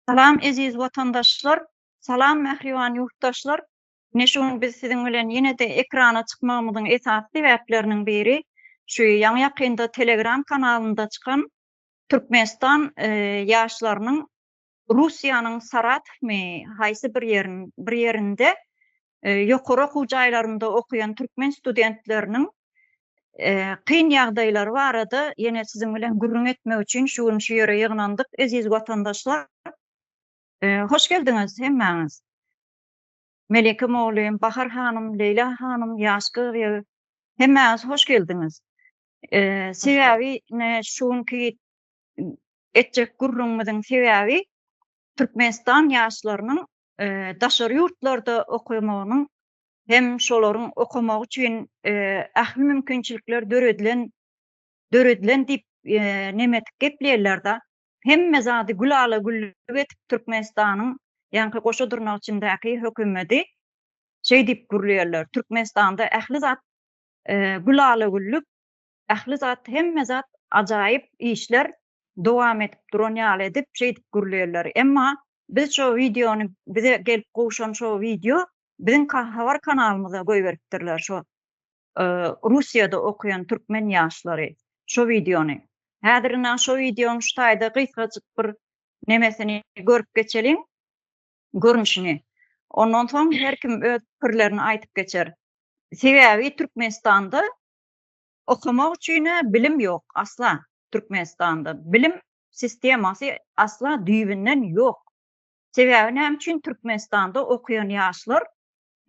Salam eziz watandaşlar, salam mähriban ýurtdaşlar. Ine şu gün biz siziň bilen ýene-de ekrana çykmagymyzyň esasy sebäpleriniň biri şu ýaňy-ýakynda Telegram kanalynda çykan Türkmenistan ýaşlarynyň Russiýanyň Saratowmy haýsy bir ýerin bir ýerinde ýokary okuw jaýlarynda okaýan türkmen studentleriniň kyn ýagdaýlary barada ýene siziň bilen gürrüň etmek üçin şu gün şu ýere ýygnandyk eziz watandaşlar. Hoş geldiňiz hemmäňiz. Melike mugallym, Bahar hanym, Leýla hanym, ýaş gyz hemmäňiz hoş geldiňiz. Sebäbi ine şu günki etjek gürrüňimiziň sebäbi Türkmenistan ýaşlarynyň daşary ýurtlarda okamagynyň hem şolaryň okamagy üçin ähli mümkinçilikler döredilen döredilen diýip nemetip gepleýärler-de. Hemme zady gülala-güllük edip Türkmenistanyň ýaňky goşa dyrnak içindäki hökümedi şeý diýip gürleýärler. Türkmenistanda ähli zat gülala-güllük, ähli zat hemme zat ajaýyp işler dowam edip duran ýaly edip şeýdip gürleýärler. Emma biz şo wideony bize gelip gowşan şo wideo biziň habar kanalymyza goýberipdirler şo Russiýada okaýan türkmen ýaşlary şo wideony. Häzir ina şo wideonyň şu taýda gysgajyk bir nemesini görüp geçeliň, görnüşini. Ondan soň her kim öz pikirlerini aýdyp geçer. Sebäbi Türkmenistanda okamak üçin-ä bilim ýok asla Türkmenistanda. Bilim sistemasy asla düýbünden ýok. Sebäbi näme üçin Türkmenistanda okaýan ýaşlar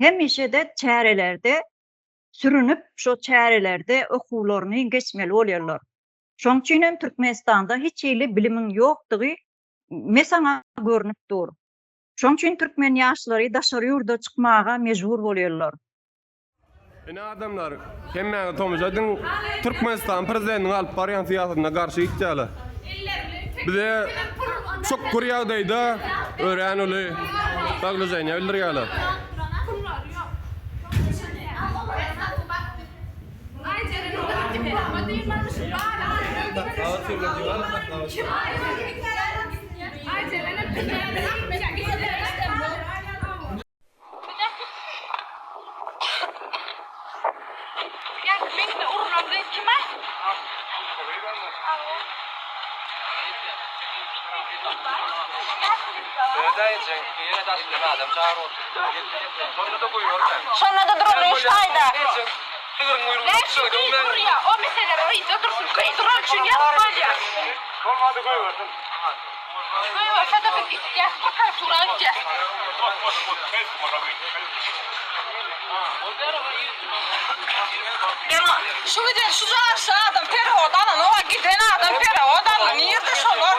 hemişe-de çärelerde sürünip, şo çärelerde okuwlaryny geçmeli bolýarlar. Şoň üçin hem Türkmenistanda hiç hili bilimiň ýokdugy mesaňa görnüp dur. Şoň üçin türkmen ýaşlary daşary ýurda çykmaga mejbur bolýarlar. Ine adamlar, hemmäňiz tomaşa ediň, Türkmenistan prezidentiniň alyp barýan syýasatyna garşy gitýärler. Bize çukur ýagdaýda örän uly zaglujeniýa bildirýärler. Şu giden şu jarşy adam perewod alan oa giden adam perewod aldy nirde şolar.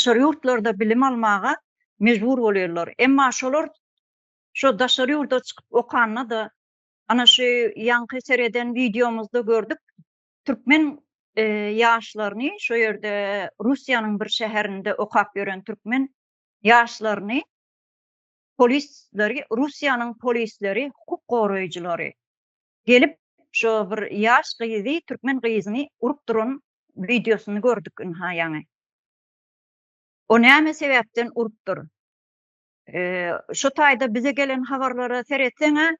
Daşary ýurtlarda bilim almaga mejbur bolýarlar. Emma şolar şo daşary ýurda çykyp okanda-da, ana şu ýaňky sereden wideomyzda gördük, türkmen ýaşlaryny şo ýerde Russiýanyň bir şäherinde okap ýören türkmen ýaşlaryny polisleri, Russiýanyň polisleri, hukuk goraýjylary gelip şo bir ýaş gyzy, türkmen gyzyny urup duran wideosyny gördük ynha ýaňy. O näme sebäpden urupdyr? Şo taýda bize gelen habarlara seretseň-ä,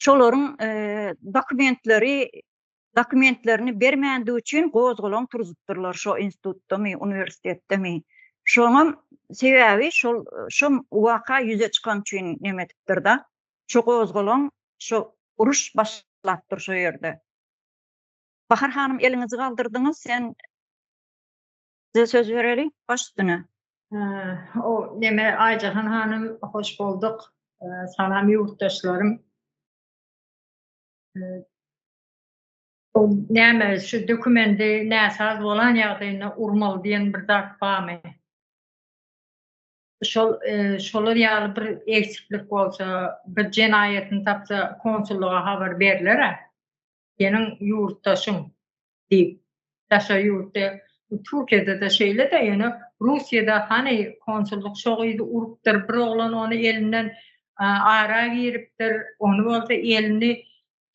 şolaryň dokumentleri dokumentlerini bermändigi üçin gozgalaň turzupdyrlar şo institutdamy, uniwersitetdemi. Şoňam sebäbi şol şo waka ýüze çykan üçin neme edipdir-da. Şo gozgalaň, şo uruş başlapdyr şo ýerde. Bahar hanym eliňizi galdyrdyňyz, sen size söz bereli, baş üstüne. O neme Aýjahan hanym hoş bolduk. Salam ýurtdaşlarym. O näme şu dokumendi näsaz bolan ýagdaýynda urmaly diýen bir zat barmy? Şol e, şolar ýaly bir egsiklik bolsa, bir jenaýatyny tapsa konsullyga habar berler-ä. Seniň ýurtdaşyň diýip. Daşary ýurtda Türkiýede-de şeýle-de, ýöne Russiýada hany konsullyk şo gyzy urupdyr, bir oglan ony elinden ara giripdir, ony bolsa elini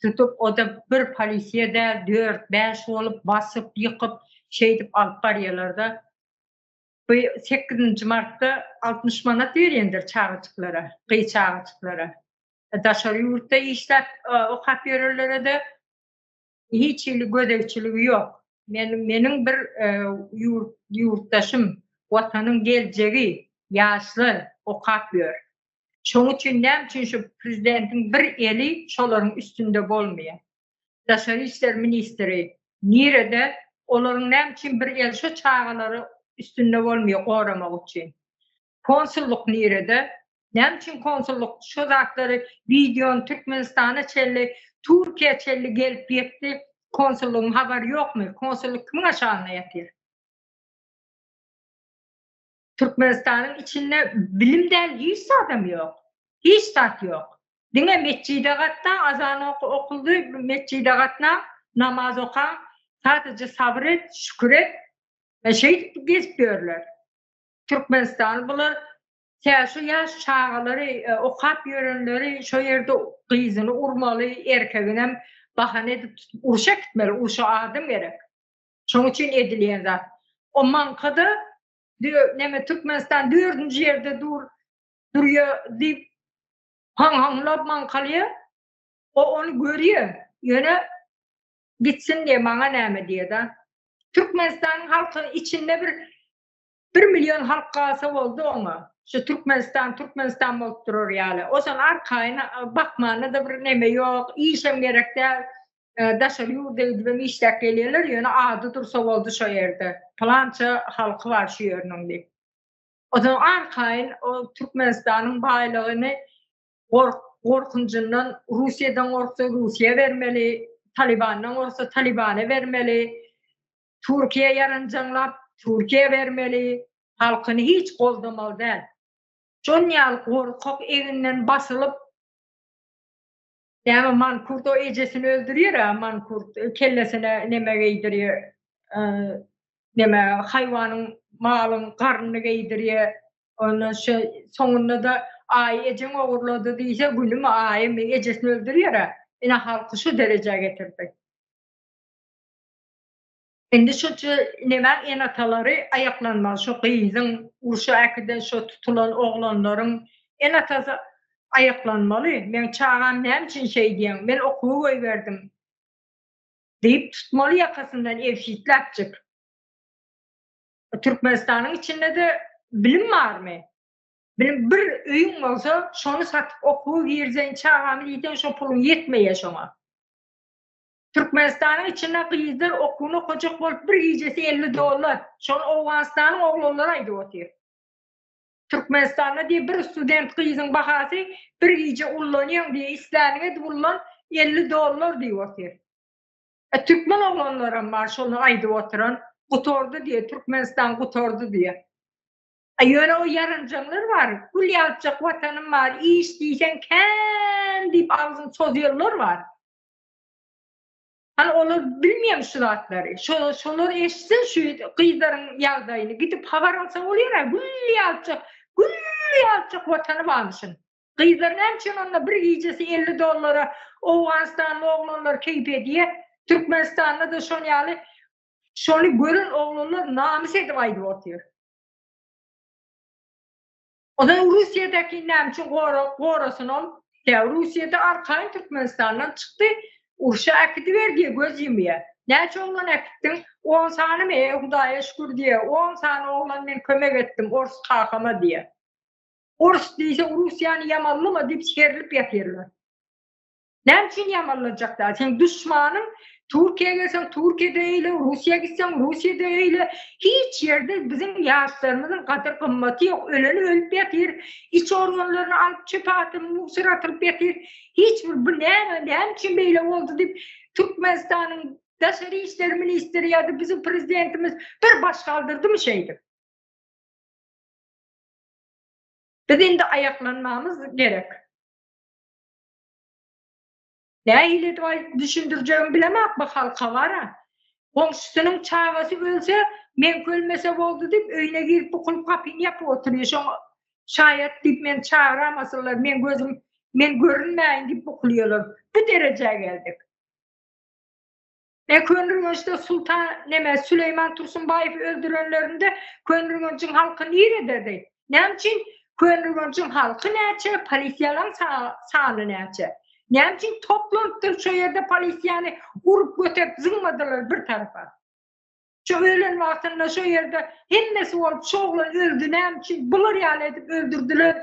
tutup, o-da bir polisiýa däl, dört-bäş bolup basyp, ýykyp, şeýdip alyp barýarlar-da. Bu sekizinji martda 60 manat berýändir çagajyklara, gyz çagajyklara. Daşary ýurtda işläp, okap ýörenlere-de hiç hili gözegçiligi ýok. Men meniň bir ýurt ýurtdaşym, watanyň geljegi, ýaşlar okap ýör. Şoň üçin näme üçin şu prezidentiň bir eli şolaryň üstünde bolmaýar? Daşary işler ministri nirede? Olaryň näme üçin bir eli şo çagalary üstünde bolmaýar goramak üçin? Konsullyk nirede? Näme üçin konsullyk şo zatlary wideony Türkmenistana çenli, Türkiýä çenli gelip ýetdi, konsullygyň habary ýokmy? Konsullyk kimiň aşagynda ýatyr? Türkmenistanyň içinde bilim däl hiç zadam ýok. Hiç zat ýok. Diňe metjide gatna, azan okuldy, metjide gatna, namaz oka, sadece sabyr et, şükür et. E şeýdip gezip ýörler. Türkmenistan bular tä şu ýaş çagalary e, okap ýörenleri şo ýerde gyzyny urmaly, erkeginem bahana edip urşa gitmeli, urşa adam gerek. Şoň üçin edilýän zat. O maňkada neme Türkmenistan dördünji ýerde dur durýar diýip haň-haňlap maňkalýar. O ony görýär. Ýöne gitsin diýe maňa näme diýe-de. Türkmenistanyň halkynyň içinde bir 1 million halk galsa boldy oňa. Şu Türkmenistan Türkmenistan bolup durar ýaly. Osan arkaýyn bakmana-da bir neme ýok, işem gerek däl. Daşary ýurda gidibem işläp gelýärler, ýöne ady dursa boldy şo ýerde. Pylança halky bar şu ýeriniň diýip. Osan arkaýyn o Türkmenistanyň baýlygyny gorkunjyndan Russiýadan gorksa Russiýa bermeli, Talibandan gorksa Talibana bermeli, Türkiýe ýaranjaňlap Türkiýä bermeli, halkyny hiç goldamaly däl. Şon ýaly gorkak eginden basylyp näme mankurt o ejesini öldürýär-ä mankurt kellesine neme geýdirýär neme haýwanyň malyň garnyny geýdirýär ondan şo soňunda-da aýy ejeň ogurlady diýse günümi aýymy ejesini öldürýär-ä ine halky şu derejä getirdi. Indi şunça nemäň ene-atalary aýaklanmaly şo gyzyň urşa äkiden şo tutulan oglanlaryň ene-atasy aýaklanmaly meň çagam näme üçin şeýdýäň men okuwa goýberdim diýip tutmaly ýakasyndan ebşitläpjik. Türkmenistanyň içinde-de bilim barmy? Bilim bir öýüň bolsa şony satyp okuwa girzeýin çagamy diýseň şo puluň ýetmeýär şoňa. Türkmenistanyň içinde gyzlar okuwyny okajak bolup bir gijesi 50 dollar. Şony Owganystanyň oglanlary aýdyp otyr. Türkmenistanda diýip bir student gyzyň bahasy bir gije ullanýaň diýip isläniňi edip ullan 50 dollar diýip otyr. E, türkmen oglanlaram bar şony aýdyp oturan. Gutardy diýip Türkmenistan gutardy diýip. E, ýöne o ýaranjaňlar bar. Gül ýalyjak watanym bar, iş diýseň kän diýip agzyny sozýanlar bar. Hany olar bilmeýär şu zatlary. Şo şolar eşitsin şu gyzlaryň ýagdaýyny. Gidip habar alsa bolýar-a, gül ýalyjak, gül ýalyjak watany barmyşyn. Gyzlar näme üçin onda bir gijesi 50 dollara Owganystanly oglanlar keýp edýär. Türkmenistanda-da şon ýaly şony gören oglanlar namys edip aýdyp otyr. Ondan Russiýadaky näme üçin gorasyn ol? Ýa Russiýada arkaýyn Türkmenistandan çykdy, urşa äkidiber diýe göz ýumýar. Näçe oglan äkitdiň? 10 sanymy? E, Hudaýa şükür diýe. 10 sany oglan men kömek etdim ors kakama diýe. Ors diýse Russiýany ýamanlama diýip serilip ýatyrlar. Näme üçin ýamanlajak däl? Seň duşmanyň Türkiýä gelseň Türkiýede eýle, Russiýa gitseň Russiýada eýle. Hiç ýerde biziň ýaşlarymyzyň gadyr gymmaty ýok. Öleni ölüp ýatyr, iç organlaryny alyp çöpe atyp, mugsyr atylyp ýatyr. Hiç bir bu näme, näme üçin beýle boldy diýip Türkmenistanyň. Daşary işler ministri ýa-da biziň prezidentimiz bir baş galdyrdymy şeýdip? Biz indi aýaklanmamyz gerek. Nähili edip aýdyp düşündirjegimi bilemok bu halka bara. Goňşusynyň çagasy ölse, meňki ölmese boldy diýip, öýüne girip bukulyp gapyny ýapyp oturýar. Şoňa şaýat diýip meni çagyramasynlar, meň gözüm, men görünmäýin diýip bukulýarlar. Bu derejä geldik. E Köneürgençde Sultan neme Süleýman Tursunbaýewi öldürenlerinde Köneürgenjiň halky nirededi? Näme üçin Köneürgenjiň halky näçe, polisiýalaryň sany näçe? Näme üçin toplanypdyr şo ýerde polisiýany urup göterip zyňmadylar bir tarapa? Şo ölen wagtynda şo ýerde hemmesi bolup şo oglan öldi näme üçin bular ýaly edip öldürdiler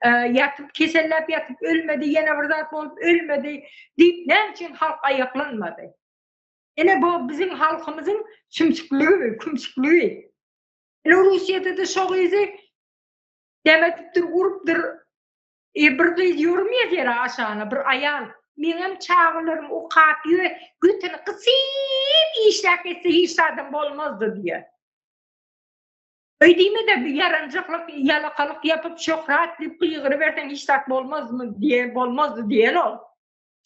ýatyp keselläp ýatyp ölmedi ýene bir zat bolup ölmedi diýip näme üçin halk aýaklanmady? Ine bu biziň halkymyzyň sümsükligi kümsükligi. Ine Russiýada-da şo gyzy näme edipdir urupdyr E bir gyz ýörüm ýazýara aşagyna bir aýal meňem çagalarym okap ýö götüni gysyp işläp geçse hiç zadam bolmazdy diýýär. Öý diýmede bir ýaranjaklyk ýalakalyk ýapyp şöhrat diýip gygyryberseň hiç zat bolmazmy diýen bolmazdy diýen ol.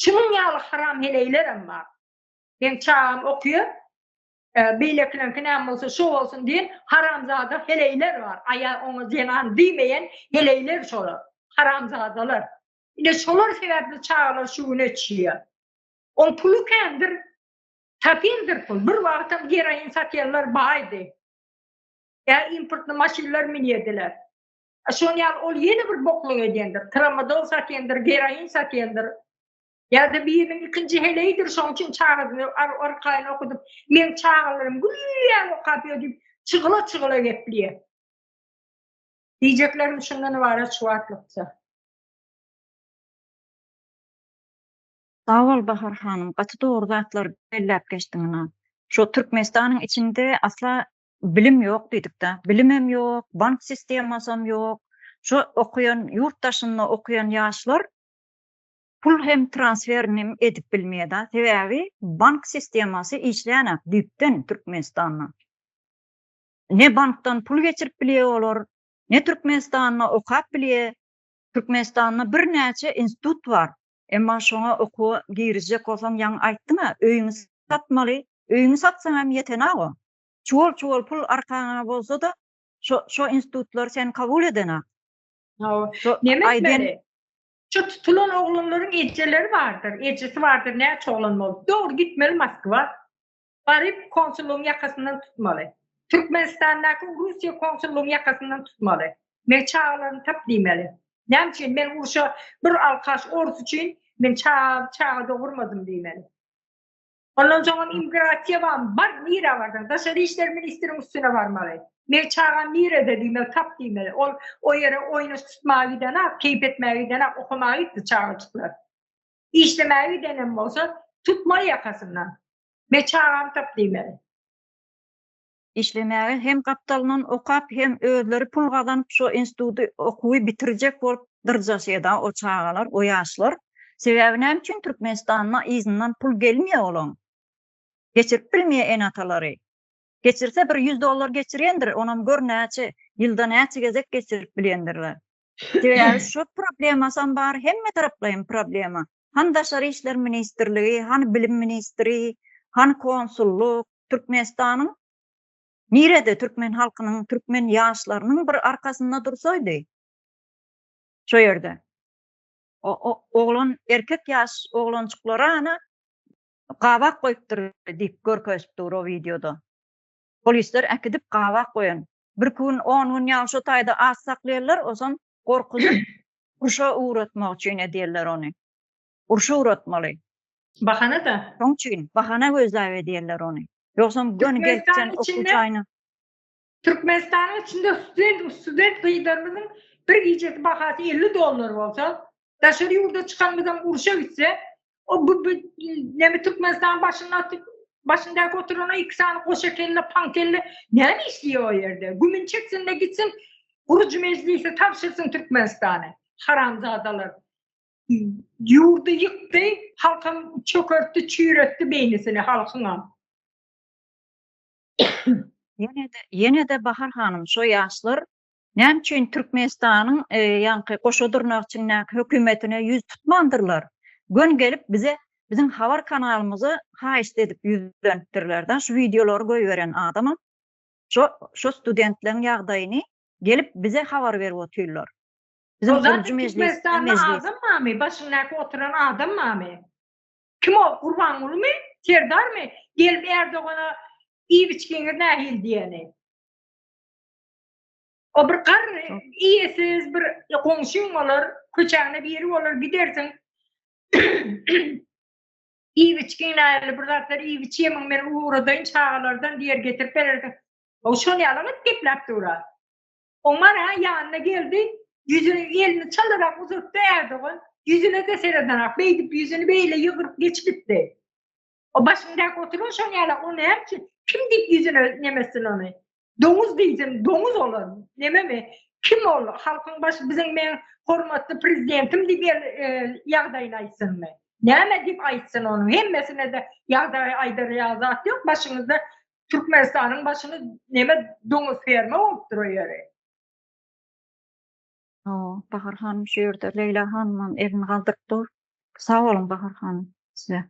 Şunuň ýaly haram heleýlerem bar. Meň çagam okýar Beýlekileňki näme bolsa şo bolsun diýen haramzada heleýler bar. Aýa oňa zenan diýmeýän heleýler şolar. Haramzadalar. Ine şolar sebäpli çagalar şu güne çýa. Oň puly kändir. Tapyndyr pul. Bir wagtam geroin satýanlar baýdy. Ýa importny maşynlar münýediler. A şoň ýaly ol ýene bir bokluk edýändir. Tramadol satýandyr, geroin satýandyr. Ýa-da biriniň ikinji heleýidir, şoň üçin çagasyny arkaýyn okudyp, meň çagalarym gül ýaly okap ýör diýip, çygyla-çygyla gepleýär. Diýjeklerim şundan ybarat şu wagtlykça. Sag bol Bahar hanym gaty dogry zatlary belläp geçdiň ynha. Şo Türkmenistanyň içinde asla bilim ýok diýdikdä. Bilimem ýok, bank sistemasam ýok. Şo okaýan ýurt daşynda okaýan ýaşlar pul hem transferini hem edip bilmeýär-da. Sebäbi bank sistemasy işlänok düýpden Türkmenistanda. Ne bankdan pul geçirip bilýär olar, ne Türkmenistanda okap bilýär. Türkmenistanda birnäçe institut bar. Emma şoňa okuwa girizjek bolsaň ýaňy aýtdyň-a, öýüňi satmaly. Öýüňi satsaň hem ýetenak o. Çuwal-çuwal pul arkaňa bolsa-da, şo şo institutlar seni kabul edenak. Hawa. Neme etmeli? Şu tutulan oglanlaryň ejeleri bardyr, ejesi bardyr, näçe oglan bolup. Dogry gitmeli Moskwa. Baryp konsullygyň ýakasyndan tutmaly. Türkmenistandaky Russiýa konsullygyň ýakasyndan tutmaly. Meň çagalarymy tap diýmeli. Näme üçin men urşa bir alkaş orus üçin men çaga çaga dogurmadym diýmeli. Ondan soňam immigrasiýa barmy? Bar, nirä barsaň, daşary işler ministriň üstüne barmaly. Meň çagam nirede diýmeli, tap diýmeli. Ol o ýere oýnaş tutmaga gidenak, keýp etmäge gidenak, okamaga gitdi çagajyklar. Işlemäge gidenem bolsa, tutmaly ýakasyndan. Meň çagamy tap diýmeli. Işlemäge hem gapdalyndan okap hem özleri pul gazanyp şo instituty okuwy bitirjek bolup dyrjaşýada o çagalar o ýaşlar. Sebäbi näme üçin Türkmenistanda yzyndan pul gelmeýä olaň. Geçirip bilmeýä ene atalary. Geçirse bir ýüz dollar geçirýendir onam gör näçe ýylda näçe gezek geçirip bilýendirler. Sebäbi şo problemasam bar hemme taraplaýyn problema. Hany daşary işler ministrligi, hany bilim ministri, hany konsullyk, Türkmenistanyň nirede türkmen halkynyň, türkmen ýaşlarynyň bir arkasynda dursaýdy şo ýerde. O oglan erkek ýaş oglanjyklara ana gabak goýupdyr diýip görkezip dur o wideoda. Polisler äkidip gabak goýan. Bir gün, on gün ýaly şo taýda aç saklaýarlar, ozan gorkuzyp urşa ugratmak üçin edýärler ony. Urşa ugratmaly. Bahana-da. Şoň üçin bahana gözläp edýärler ony. Ýogsam göni gelip sen okuw jaýyna. Türkmenistanyň içinde student student gyzlarymyzyň bir gijesi bahasy 50 dollar bolsa, daşary ýurda çykanymyzam urşa gitse, o bu, bu näme Türkmenistan başynda başyndaky oturan o iki sany goşa kelle, paň kelle näme işleýär o ýerde? Gümün çeksin de gitsin, gurujy mejlise tabşyrsyn Türkmenistany. Haramzadalar. Ýurdy ýykdy, halkam çökertdi, çüýretdi beýnisini halkyňam. Ýene-de, ýene-de Bahar hanym şo ýaşlar näme üçin Türkmenistanyň ýaňky goşa dyrnak içindäki hökümetine ýüz tutmandyrlar? Gön gelip bize biziň habar kanalymyza haýyşt edip ýüzlenipdirler-de, şu wideolary goýberen adamam şo şo studentleň ýagdaýyny gelip bize habar berip otyrlar. Biziň gurujy mejlis Türkmenistanda adam barmy? Başyndaky oturan adam barmy? Kim o? Gurbangulymy? Serdarmy? Gelip Erdogana iýip içgiňiz nähili diýeni. O bir garry, iýesiz bir goňşyň bolar, köçäňde biri bolar, gidersiň. Iýip içgiň nähili bir zatlar iýip içýemiň men ugradaýyn çagalardan diýer getirip berersiň. O şol ýaly gepläp dur-a. Omar-a ýanyna geldi, ýüzüni, elini çalarak uzatdy Erdogan, ýüzüne-de seredenak, beýdip ýüzüni beýle ýygryp geçip gitdi. O başyňdaky oturan şoň ýalak, o näme üçin, kim diýip ýüzüne nemetsin ony? Doňuz diýsin, doňuz olar, nememi? Kim ol, halkyň başy, biziň meň hormatly prezidentim diýip el ýagdaýyny aýtsynmy? Näme diýip aýtsyn onuň, hemmesine-de ýagdaý aýdar ýaly zat ýok, başyňyzda Türkmenistanyň başyny neme doňuz ferma bolupdyr o ýeri. Hawa, Bahar hanym şu ýerde Leýla hanymam elini galdyryp dur. Sag boluň Bahar hanym size.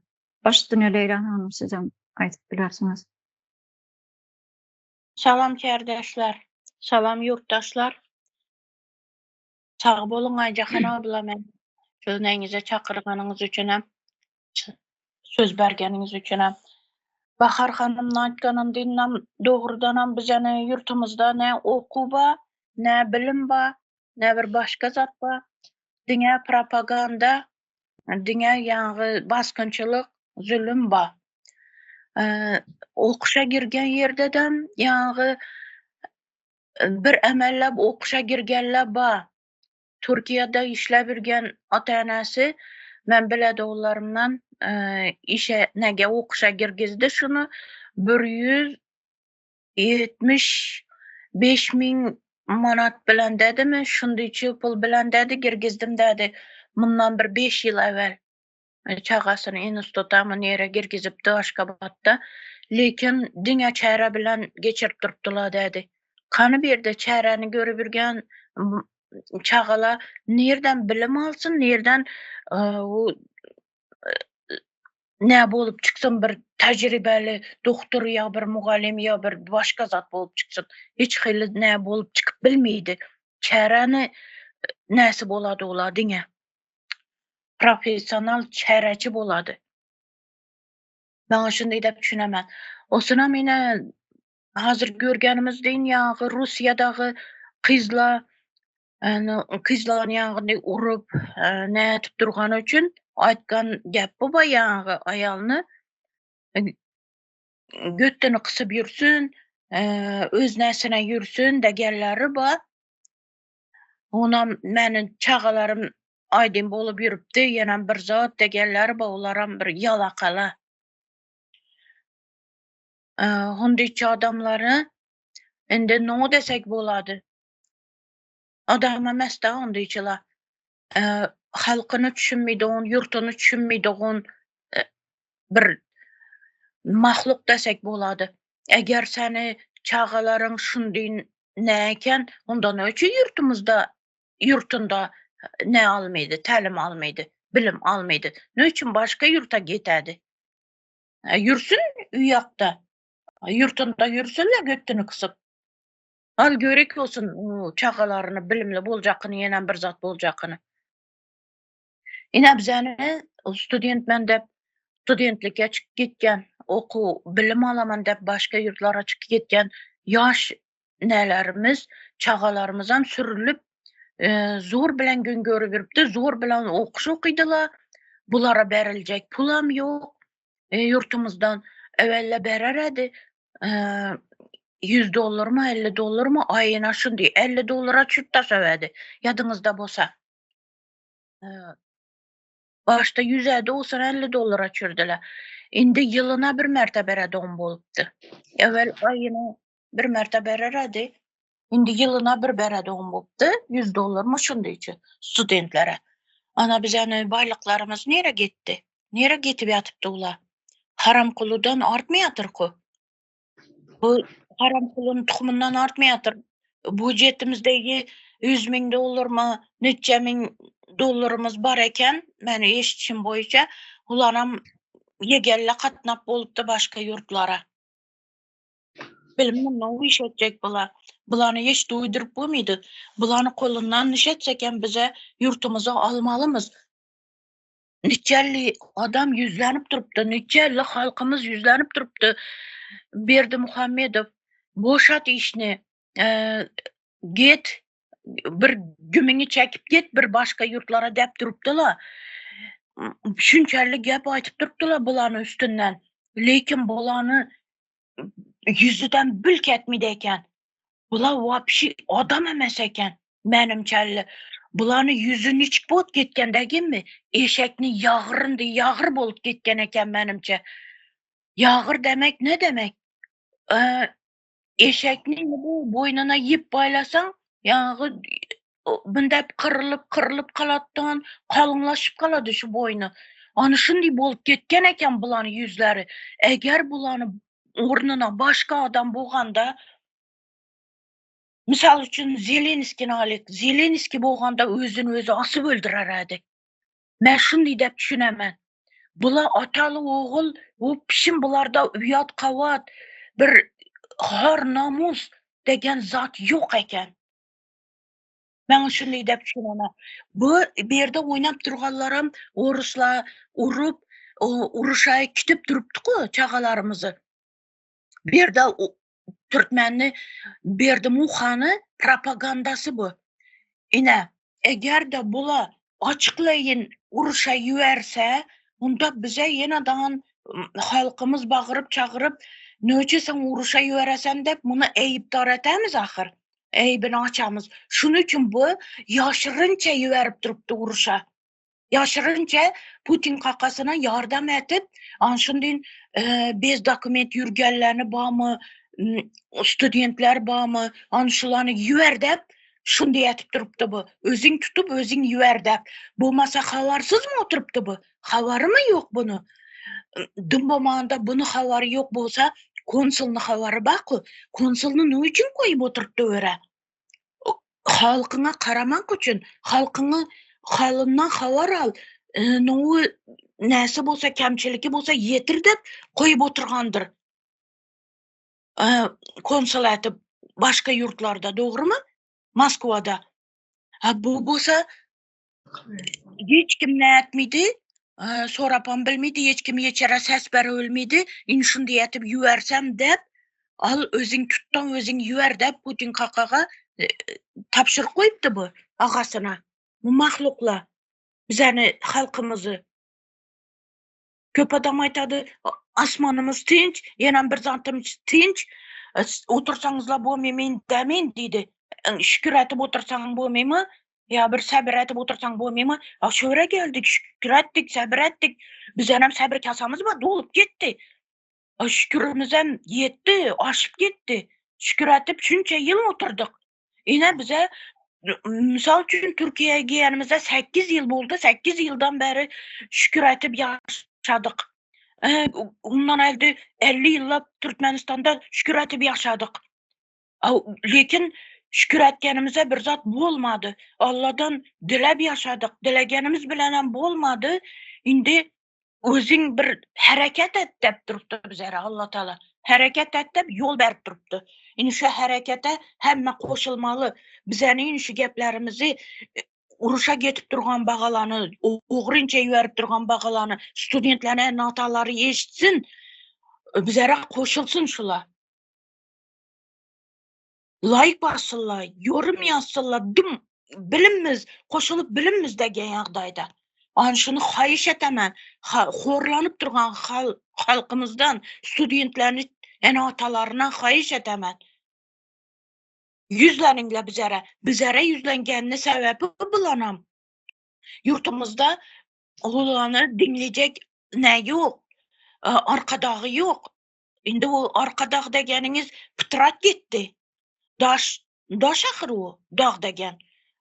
Baş üstüne Leýla hanym sizem aýdyp bilersiňiz. Salam kärdeşler. Salam ýurtdaşlar. Sag boluň Aýjahan abla men sözüňize çakyrganyňyz üçinem söz bergeniňiz üçinem. Bahar hanymyň aýtganyndanam dogrudanam bizeni ýurtumyzda ne okuw ba, ne bilim ba, ne bir başga zat ba. Diňe propaganda, diňe ýaňy basgynçylyk, zulum ba. Okuşa girgen ýerdedem ýaňy bir emellep okuşa girgenler ba. Türkiýede işläp ýürgen ata-enesi men biledi ogullarymdan işe nege okuşa girgizdi şuny 175 miň manat bilen dedimi şundyçy pul bilen dedi girgizdim dedi mundan bir 5 ýyl ewel çagasyny institutamy nere girgizipdi Aşgabatda lekin diňe çäre bilen geçirip durupdylar dedi kany bir ýerde çäräni görüp ýürgen çagalar nirden bilim alsyn nirden u ne bolup çyksyn bir tejribeli doktor ýa bir mugallym ýa bir başga zat bolup çyksyn hiç hili ne bolup çykyp bilmeýdi çäräni näsi bolady olar diňe professional çäreçi bolady. Maňa şunday dep düşünemän. Osunam ine hazir görgenimiz deýin ýaňy Russiýadagy gyzla gyzlaryny ýaňy urup nätip durgany üçin aýtgan gep bu ba ýaňy aýalyny götüni gysyp ýürsün, öz näsine ýürsün degenleri ba. Onam meniň çagalarym aýdym bolup ýürüpdi, ýenem bir zat degenleri ba, olaram bir ýalakala. Hondyçy adamlary indi no desek bolady. Adam emes-de hondyçylar. Halkyny düşünmeýdigon, ýurtuny düşünmeýdigon bir mahluk desek bolady. Eger seni çagalaryň şundy ne eken, onda ne üçin ýurtumyzda ýurtunda ne almaýdy, tälim almaýdy, bilim almaýdy? Ne üçin başga ýurta getädi? Ýürsün uýakda. Ýurtunda ýürsün-le götüni kysyp. Al görek bolsun çagalaryny bilimli boljakyny, ýenem bir zat boljakyny. Ine bizäni student men dep studentlikge çykyp gitýän, okuw, bilim alaman dep başga ýurtlara çykyp gitýän ýaş nelerimiz, çagalarymyzam sürülip zor bilen gün görüp ýürüpdi, zor bilen okuş okydylar. Bulara beriljek pulam ýok. Ýurtumyzdan ewelle berer edi. 100 dollarmy, 50 dollarmy aýyna şundi 50 dollara çüp taşawerdi. Ýadyňyzda bolsa. Başda 100 bolsa 50 dollara çürdüler. Indi ýylyna bir mertebe beredogum bolupdy. Ewel aýyna bir mertebe berer edi. Indi ýylyna bir beredogum bolupdy. 100 dollarmy şundy üçin studentlere. Ana bizäni baýlyklarymyz nirä gitdi? Nirä gitip ýatypdy ula? Haramkuludan artmaýatyrku. Bu haramkuluny tuhumyndan artmaýatyr. Bujetimizdegi 100 müň dollarmy, neçe müň dollarymyz bar eken, meni eşitişim boýunça, ularam ýegelle katnap bolupdy başga ýurtlara. Bilim mundan iş etjek bular. Bulany hiç duýduryp bolmady. Bulany kolundan iş etsek hem bize ýurtumyzy almalymyz. Niçelli adam ýüzlenip durupdy, niçelli halkymyz ýüzlenip durupdy. Berdimuhamedow boşat işini, e, git bir gümüňi çekip git bir başga ýurtlara dep durupdylar. Şunçalli gep aýtyp durupdylar bulany üstünden. Lekin bulany ýüzüden bülk etmedi eken. Bular wapşi adam emes eken. Menimçelli. Bulany ýüzü niçik bolup gitken degimi? Eşekni ýagyryndy, ýagyr bolup gitken eken menimçe. Ýagyr demek ne demek? Ee, eşekni bu boýnuna ýip baýlasaň, ýagy bundap kyrylyp kyrylyp galatdan kalynlaşyp galady şu boýny. Ana şunday bolup gitken eken bulany ýüzleri. Eger bulany ornuna başga adam bolganda Misal üçin Zelenskini alyk. Zelenski bolganda özüni özi asyp öldürer edi. Men şunday dep düşünemen. Bula ataly ogul, bu pişim bularda uyat kavat, bir har namus degen zat yok eken. Men şunday dep düşünemen. Bu bir ýerde oýnap durganlaram oruslar urup, uruşa kitip durupdyk çagalarymyzy. Bir ýerde Türkmenni Berdimuhany propagandasy bu. Ine, eger-de bula açyklaýyn uruşa ýüberse, onda bize ýene daňan halkymyz bagyryp çagyryp, nöçe sen uruşa ýüberesen dep muny eýipdar etemiz ahyr. Eýbini açamyz. Şunuň üçin bu ýaşyrynça ýüberip durupdy uruşa. Ýaşyrynça Putin kakasyna ýardam etip, an şundin e, bez dokument ýürgenlerini bamy, studentler bamy, an şulany ýüber dep, şundy etip durupdy bu. Özüň tutup, özüň ýüber dep. Bolmasa habarsyzmy oturypdy bu? Habarymy ýok bunu? Dym bolmanda bunu habary ýok bolsa, konsulny habary baku. Konsulny ne üçin goýup oturypdy öre? Halkyňa karamak üçin, halkyňy halyndan habar al, e, nowy näse bolsa, kemçiligi bolsa ýetir dep goýup oturgandyr. E, konsul etip başga ýurtlarda, dogrumy? Moskwada. Ha bu bolsa hiç kim ne etmedi? E, sorapam bilmedi, hiç kim ýeçere ses bere bilmedi. In şundy etip ýübersem dep, al özüň tutdan özüň ýüber dep Putin kakaga e, tabşyryk goýupdy bu agasyna. Bu mahlukla bizäni halkymyzy köp adam aýtady, asmanymyz tynç, ýene bir zatymyz tynç. E, Otursaňyzla bolmaý men demin diýdi. E, Şükür etip otursaň bolmaýmy? Ýa bir sabr etip otursaň bolmaýmy? A şöre geldik, şükür etdik, sabr etdik. Bizenem sabr kasamyz bar, dolup gitdi. A şükürümizem ýetdi, aşyp gitdi. Şükür etip şunça ýyl oturdyk. Ine bize misal üçin Türkiýe'ye gelmemize 8 ýyl boldy. 8 ýyldan bäri şükür etip ýaşadyk. Ee, ondan elde 50 ýyllap Türkmenistanda şükür etip ýaşadyk. Lekin şükür etkenimize bir zat bolmady. Allah'dan dilep ýaşadyk. Dilegenimiz bilen hem bolmady. Indi özüň bir hereket et dep durupdy bize Allah Taala. Hereket et dep ýol berip durupdy. Indi şu herekete hemme goşulmaly. Bize şu geplerimizi e, uruşa getip durgan bagalany, ogrynça ýerip durgan bagalany, studentlerine natalary eşitsin. Bizere goşulsyn şula. Like bassynlar, yorum ýazsynlar, dim bilimimiz, goşulyp bilimimiz degen ýagdaýda. An şuny haýyş etemen, horlanyp durgan hal, halkymyzdan, studentlerini ene atalaryna haýyş etemen. Ýüzleniňle bizere, bizere ýüzlengenini sebäbi bulanam. Ýurtumyzda ulany diňlejek ne ýok, e, arkadagy ýok. Indi o arkadag degeniňiz pytrat gitdi. Daş, daş ahyr o, dag degen.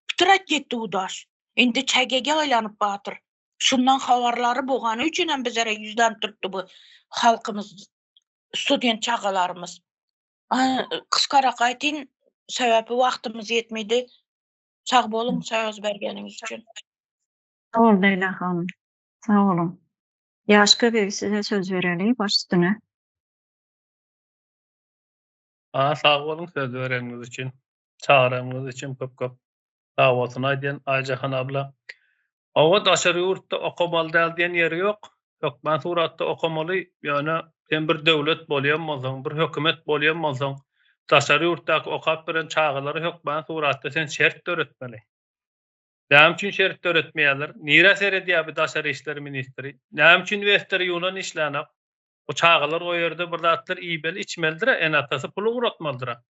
Pytrat gitdi o daş. Indi çägege aýlanyp batyr. Şundan habarlary bolgany üçin hem bizlere ýüzlenip durupdy bu halkymyz, student çagalarymyz. Gysgarak aýtyn, sebäbi wagtymyz ýetmedi. Sag boluň söz bergeniňiz üçin. Sag bol Leýla hanym. Sag boluň. Ýaşka beg size söz bereli baş üstüne. A sag boluň söz bereniňiz üçin. Çagyranyňyz üçin köp köp sag bolsun aýdýan Aýjahan abla. Hawa daşary ýurtda okamaly däl diýen ýeri ýok. Hökman suratda okamaly, ýöne sen bir döwlet bolýan bolsaň, bir hökümet bolýan bolsaň, daşary ýurtdaky okap ýören çagalara hökman suratda sen şert döretmeli. Näme üçin şert döretmeýärler? Nirä seredýär bu daşary işler ministri? Näme üçin Wester Ýunan işlänok? O çagalar o ýerde bir zatlar iýmeli, içmelidir-ä, ene-atasy pul ugratmalydyr-a.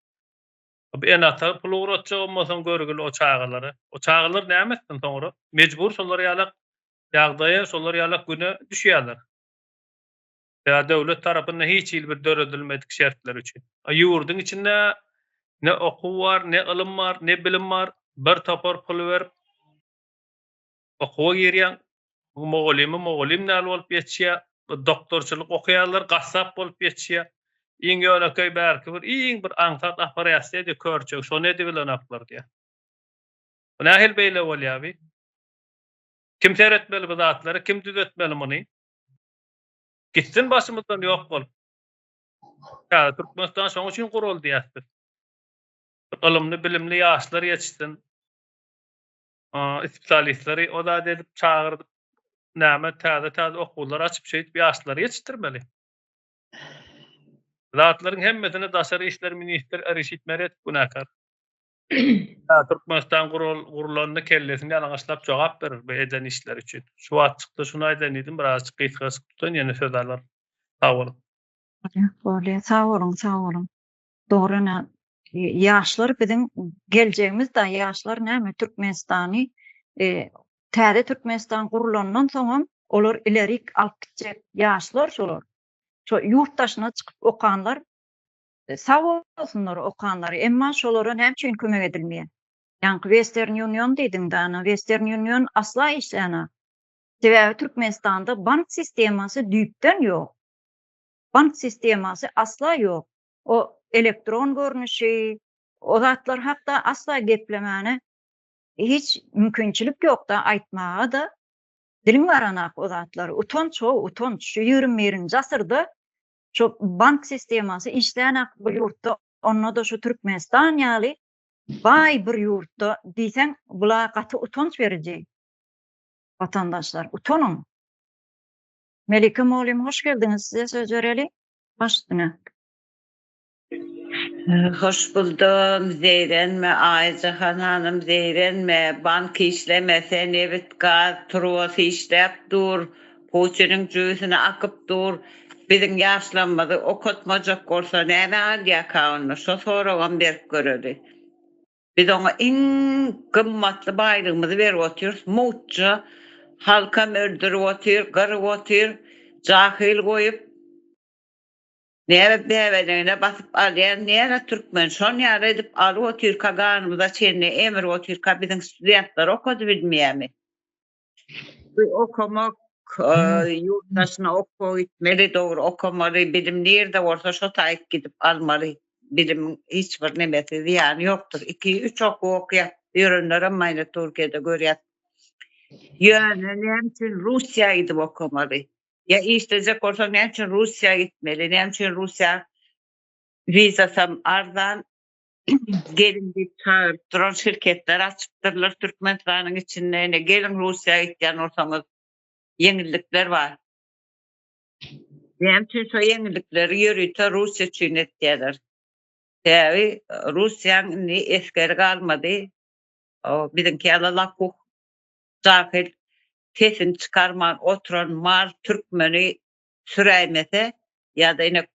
Bu ene-ata pul ugratjak bolmasaň görgüli o çagalara. O çagalar näme etsin soňra? Mejbur şolar ýalak ýagdaýa, şolar ýalak güne düşýärler. Ýa döwlet tarapyndan hiç hili bir döredilmedik şertler üçin. A ýurduň içinde ne okuw bar, ne ylym bar, ne bilim bar. Bir topar pul berip okuwa girýäň. Mugallymy mugallym däl bolup ýetişýär. Doktorçylyk okaýarlar, gassap bolup ýetişýär. Iň ýönekeý bärki bir iň bir aňsat operasiýa diýýär, körçeg, şony edibilenoklar diýýär. Bu nähili beýle bolýar bi? Kim seretmeli bu zatlary, kim düzetmeli muny? Gitsin başymyzdan ýok bolup. Täze Türkmenistan şoň üçin guruldy diýýäs biz. Ylymly, bilimli ýaşlar ýetişsin. Spesialistleri o zat edip çagyrdyp näme täze-täze okuwlar açyp şeýdip ýaşlary ýetişdirmeli. Zatlaryň hemmesine daşary işler ministri Reşit Meredow günäkär. Türkmenistan gurulanda kellesini ýalaňaçlap jogap berer bu eden işleri üçin. Şu wagt çykdy şuny aýdaýyn diýdim birazajyk gysgaçyk tutan ýene söz alaryn. Sag boluň. Bolýa sag boluň sag boluň. Dogry ine ýaşlar biziň geljegimiz da ýaşlar näme Türkmenistany täze Türkmenistan gurulandan soňam olar ilerik alyp gitjek ýaşlar şolar. Şo ýurt daşyna çykyp okanlar sag bolsunlar okanlar emma şolara näme üçin kömek edilmeýär? Ýaňky Western Union diýdiň dana Western Union asla işlänok. Sebäbi Türkmenistanda bank sistemasy düýpden ýok. Bank sistemasy asla ýok. O elektron görnüşi, o zatlar hakda asla geplemäne hiç mümkinçilik ýokda aýtmaga-da diliň baranak o zatlary. Utanç ho, utanç. Şu 21-nji asyrda şu bank sistemasy işlänak bu ýurtda, onda-da şu Türkmenistan ýaly baý bir ýurtda diýseň, bula gaty utanç beriji. Watandaşlar, utanyň. Melike mugallym hoş geldiňiz, size söz bereli. Baş üstüne. Hoş buldum, zeýrenme Aýjahan hanym zeýrenme, bank işlemese nebit gaz turbasy işläp dur, Putiniň jübüsine akyp dur, biziň ýaşlarymyzy okatmajak bolsa näme alýaka onda şo soragam berip göreli. Biz oňa iň gymmatly baýlygymyzy berip otyrys, mugtja halkam öldürip otyr, gyryp otyr, jahyl goýup. Näme bäbenegine basyp alýan näme türkmen şon ýaly edip alyp otyrka ganymyza çenli emrip otyrka biziň studentler okadybilmeýämi? Bu okamak ýurt daşyna okuwa gitmeli dogry okamaly bilim nirde bolsa şo taýyk gidip almaly bilimiň hiç bir nemesi zyýany ýokdur iki üç okuw okýap ýörenlerem maýna Türkiýede görýäs ýöne näme üçin Russiýa gidip okamaly Ýa işlejek bolsaň näme üçin Russiýa gitmeli? Näme üçin Russiýa wizasam arzan geliň diýip çagyryp duran şirketler açypdyrlar Türkmenistanyň içinde. Ine geliň Russiýa gitýän bolsaňyz ýeňillikler bar. Näme üçin şo ýeňillikleri ýörite Russiýa üçin etýärler? Sebäbi Russiýaň indi esgeri galmady. O biziňki ýaly lapuh jahyl sesini çykarman oturan mal türkmeni süräýmese ýa-da ine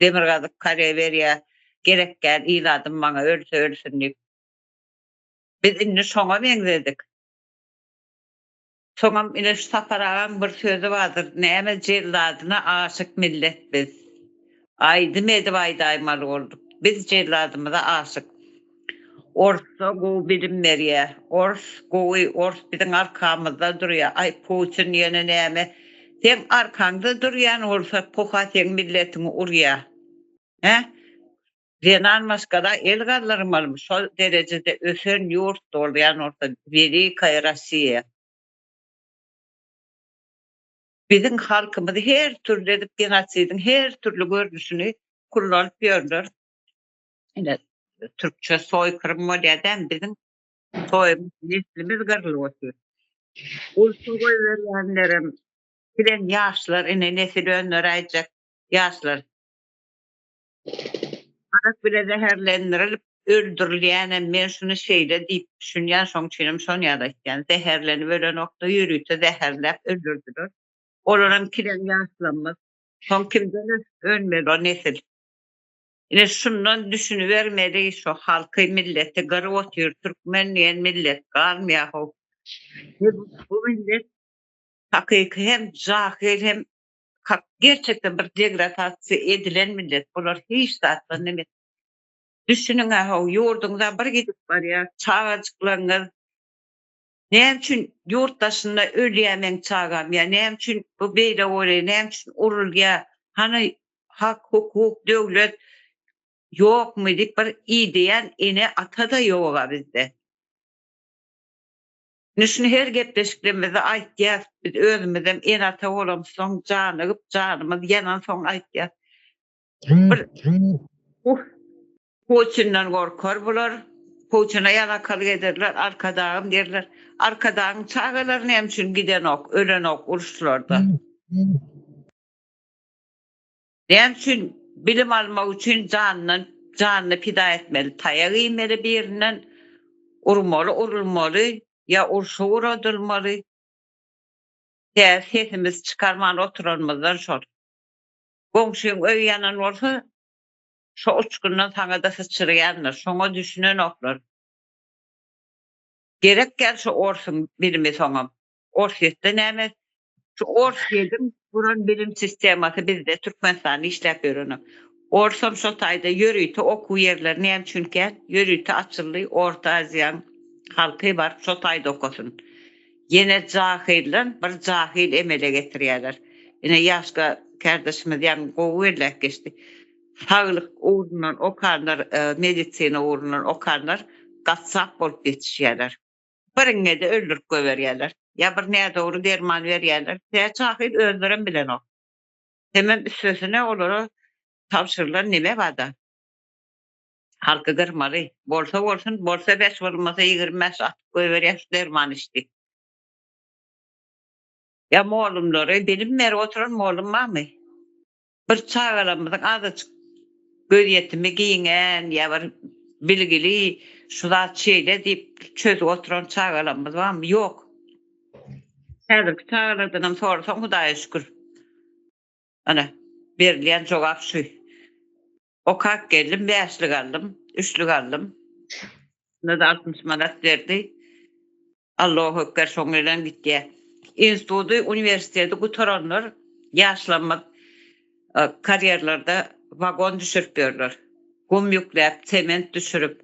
Demirgazyk Koreýa berýär gerek däl iladym maňa ölse ölsün diýip. Biz indi şoňa meňzedik. Soňam ine şu Sapar agaň bir sözi bardyr näme jelladyna aşyk millet biz. Aýdym edip aýdaýmaly bolduk. Biz jelladymyza aşyk. Orsda gowy bilim berýä. Ors gowy, ors biziň arkamyzda durýa. Aý Putin ýene näme? Seň arkaňda durýan bolsa poha seň milletiňi urýa. Hä? Zenan maşgala el galdyrmalymy şo derejede ösen ýurt bolýan bolsa Welikaýa Rossiýa. Biziň halkymyzy her türli edip genosidiň her türli görnüşini kullanyp ýörler. Ine türkçe soýkyrym bolýar dämi biziň soýumyz neslimiz gyrlyp otyr. Urşa goýberýänlerem bilen ýaşlar ine nesil önderäýjek ýaşlar. Arak bile zäherlendirilip öldürilýänem men şuny şeýle diýip düşünýän şoň üçinem şony ýaly aýtýan zäherlenip ölenokda ýörite zäherläp öldürdiler. Olaram kileň ýaşlarymyz. Soň kimden önmeli o nesil. Ine şundan düşünibermeli şo halky milleti gyryp otyr türkmen diýen millet galmaýar how. Bu millet hakyky hem jahyl hem gerçekden bir degradasiýa edilen millet bular hiç zatdan neme düşüniňä how ýurduňyza bir gidip barýar çagajyklaryňyz näme üçin ýurt daşynda ölýär meň çagam ýa näme üçin bu beýle bolýar näme üçin urulýar hany hak hukuk döwlet ýokmy diýip bir ideýän ene ata-da ýoga bizde. Indi şuny her gepleşiklerimizde aýtýas, biz özümizem ene-ata bolamyzsoň, janygyp, janymyz ýanansoň aýtýas. Bir Putinden gorkar bular, Putine ýalakalyk ederler, Arkadagym diýerler. Arkadagyň çagalary näme üçin gidenok, ölenok uruşlarda? Näme üçin bilim almak üçin janyndan janyny pida etmeli, taýak iýmeli birinden, urmaly, urulmaly ýa urşa ugradylmaly? Tä sesimizi çykarman oturanymyzdan şol. Goňşyň öýi ýanan bolsa, şo uçgundan saňa-da syçraýandyr. Şoňa düşünenoklar. Gerek däl şo orsuň bilimi soňam. Orsýetde näme? Şu Orsýediň guran bilim sistemasy bizde Türkmenistanda işläp ýörenok. Orsam şo taýda ýörite okuw ýerleri näme üçin kän? Ýörite açyldy, Orta Aziýaň halky baryp şo taýda okasyn. Ýene jahyldan bir jahyl emele getirýärler. Ine Ýaşka kärdeşimiz ýaňy gowy belläp geçdi. Saglyk ugrundan okanlar, medisina ugrundan okanlar gassap bolup ýetişýärler. Bir iňňede öldürip goýberýärler. Ýa bir nädogry derman berýärler. Tä jahyl özlerem bilenok. Hemem üstesine olara tabşyrylan neme barda. Halky gyrmaly. Bolsa bolsun, bolsa bäş, bolmasa 25 atyp goýberýär şu derman iç diýip. Ýa mollumlary bilim berip oturan mollum barmy? Bir çagalarymyzyň azajyk gözýetimi giňän ýa bir bilgili şu zat şeýle diýip çözüp oturan çagalarymyz barmy? Ýok. Häzirki çagalardanam sorasaň Hudaýa şükür. Ana, berilýän jogap şu. Okap geldim, bäşlik aldym, üçlük aldym. Şunda-da 60 manat berdi. Allahu ekber şoň bilen gitýär. Institudy, uniwersiteti gutaranlar ýaşlarymyz karýerlerde wagon düşürip ýörler. Gum ýükläp, sement düşürip.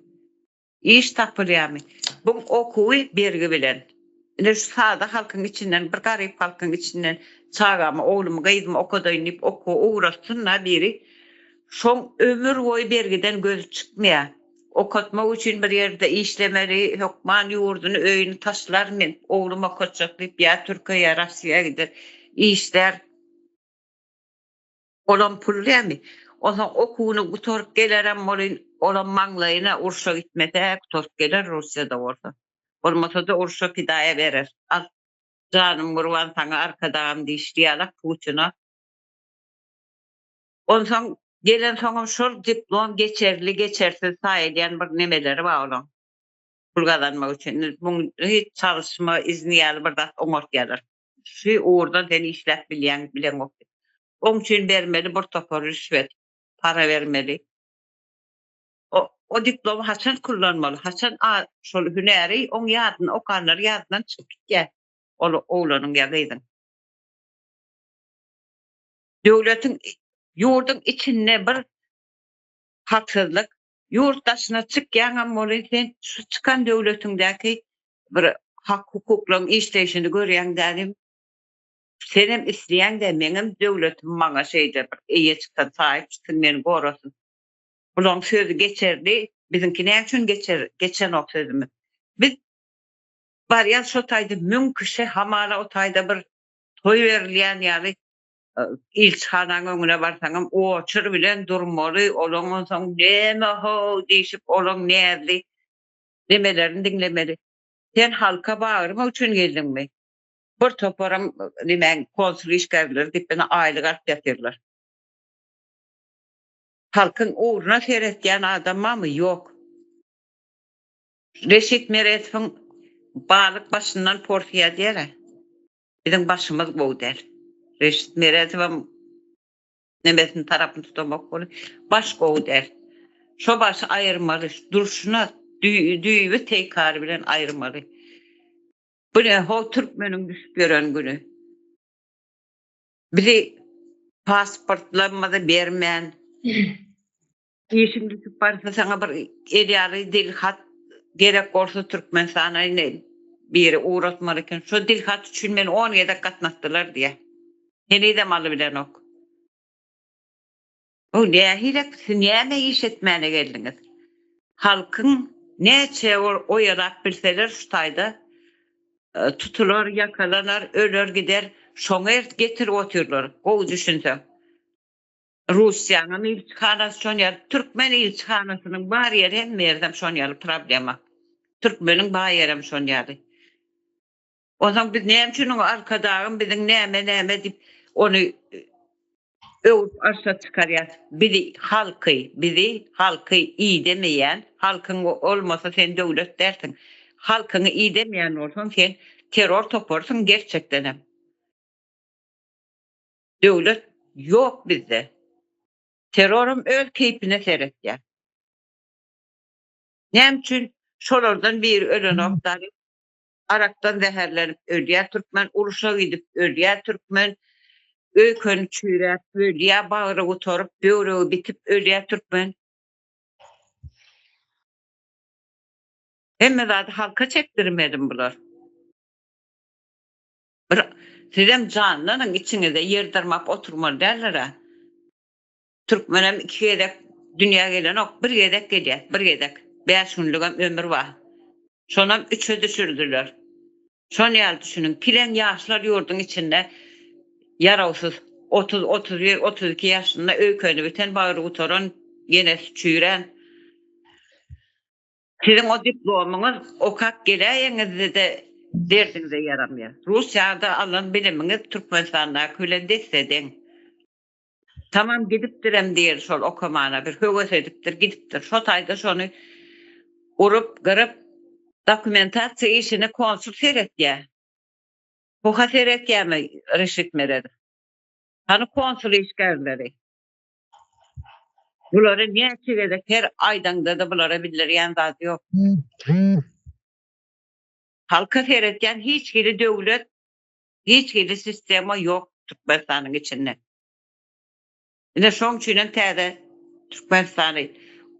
Iş tapylýarmy? Buň okuwy bergi bilen. Ine şu sada halkyň içinden, bir garyp halkyň içinden çagamy, oglumy, gyzymy okadaýyn diýip okuwa ugratsyn-da biri, şoň ömür boýy bergiden gözi çykmaýar. Okatmak üçin bir ýerde işlemeli, hökman ýurduny, öýüni taşlar, men oglum okatjak diýip ýa Türkiýä, ýa Russiýa gider, işlär. Olam pul dälmi? Onsoň okuwyny gutaryp gelerem welin, olam maňlaýyna urşa gitmese, gutaryp geler Russiýada bolsa. Bolmasa-da urşa pidaýa berer. Al, janym gurban saňa arkadagym diýişli ýalak Putina. Onsoň gelensoňam şol diplom geçerli, geçersiz saýylýan bir nemeleri bar olaň. Pul gazanmak üçin. Muň hiç çalyşma izni ýaly bir zat oňartýarlar. Şu ugurdan sen işläp bilýäň, bileňok diýip. Oň üçin bermeli bir topar rüşwet, para bermeli. O, o diplomy haçan kullanmaly, haçan a, şol hünäri oň ýadynda, okanlary ýadyndan çykyp gitýär. Ol oglanyň ýa gyzyň. Döwletiň, ýurduň içinde bir haksyzlyk. Ýurt daşyna çykýaňam welin sen şu çykan döwletiňdäki bir hak-hukuklaryň işleýşini görýäň dälim. Senem isleýäň-dä meňem döwletim maňa şeýle bir eýe çyksyn, saýyp çyksyn, meni gorasyn. Bulaň sözi geçerli, biziňki näme üçin geçer, geçenok sözümiz. Biz barýas şo taýda müň kişi hamala o taýda bir toý berilýän ýaly ilçihanaň öňüne barsaňam oçur bilen durmaly, olaň onsoň näme how diýşip olaň näzli nemelerini diňlemeli. Sen halka bagyrmak üçin geldiňmi? Bir toparam nemäň konsul işgärleri diýip ine aýlyk alyp ýatyrlar. Halkyň ugruna seretýän adam barmy? Ýok. Reşit Meredowyň balyk başyndan porsýa diýer-ä. Biziň başymyz gowy däl. Reşit Meredowam nemesini tarapyny tutamok weli, baş gowy däl. Şo başy aýyrmaly, durşuna düýbi teýkary bilen aýyrmaly. Bu ne ho türkmeniň düşüp ýören güni. Bizi pasportlarymyzy bermän, işiň düşüp barsa saňa bir el ýaly dil hat gerek bolsa Türkmenistana indi biri ugratmaly eken. Şo dil hat üçin meni on gezek gatnatdylar diýýär. Henizem alybilenok. Bu nähilek siz näme iş etmäne geldiňiz? Halkyň näçe oýalap bilseler şu taýda tutular, ýakalanar, öler gider, şoňa ert getirip otyrlar, gowy düşünseň. Russiýanyňam ilçihanasy şon ýaly, türkmen ilçihanasynyň bar ýeri hemme ýerdem şon ýaly problema. Türkmeniň bar ýerem şon ýaly. Onsoň biz näme üçin oňa Arkadagym biziň näme näme diýip ony öwüp arşa çykarýas. Bizi halky, bizi halky idemeýän, halkyň bolmasa sen döwlet dälsiň. Halkyňy idemeýän bolsaň sen terror toparsyň gerçekdenem. Döwlet ýok bizde. Terroram öz keýpine seretýär. Näme üçin şolardan biri ölenok dary? Arakdan zäherlenip ölýär türkmen, urşa gidip ölýär türkmen, öýkeni çüýräp ölýär, bagry gutaryp, böwregi bitip ölýär türkmen. Hemme zady halka çekdirmedim bular. Bir sizem janlanyň içiňize ýer dyrmap oturmaly däldir-ä. Türkmenem iki gezek dünýä gelenok, bir gezek gelýär, bir gezek. Bäş günlügem ömür bar. Şonam üçe düşürdiler. Şon ýaly düşüniň, kileň ýaşlar ýurduň içinde ýarawsyz. Otuz, 31, 32 ýaşynda öýkeni biten, bagry gutaran, ýenesi çüýrän. Siziň o diplomyňyz okap geläýeňizde-de derdiňize ýaramýar. Russiýada alan bilimiňiz Türkmenistandaky bilen desse-deň. Tamam gidipdirem diýeli şol okamana bir höwes edipdir gidipdir. Şo taýda şony urup gyryp dokumentasiýa işine konsul seretýä. Poha seretýämi Reşit Meredow? Hany konsul işgärleri? Bulary näçe gezek her aýdaňda-da bulara bildirýän zady ýok. Halka seretýän hiç hili döwlet, hiç hili sistema ýok Türkmenistanyň içinde. Ine şoň üçinem täze Türkmenistany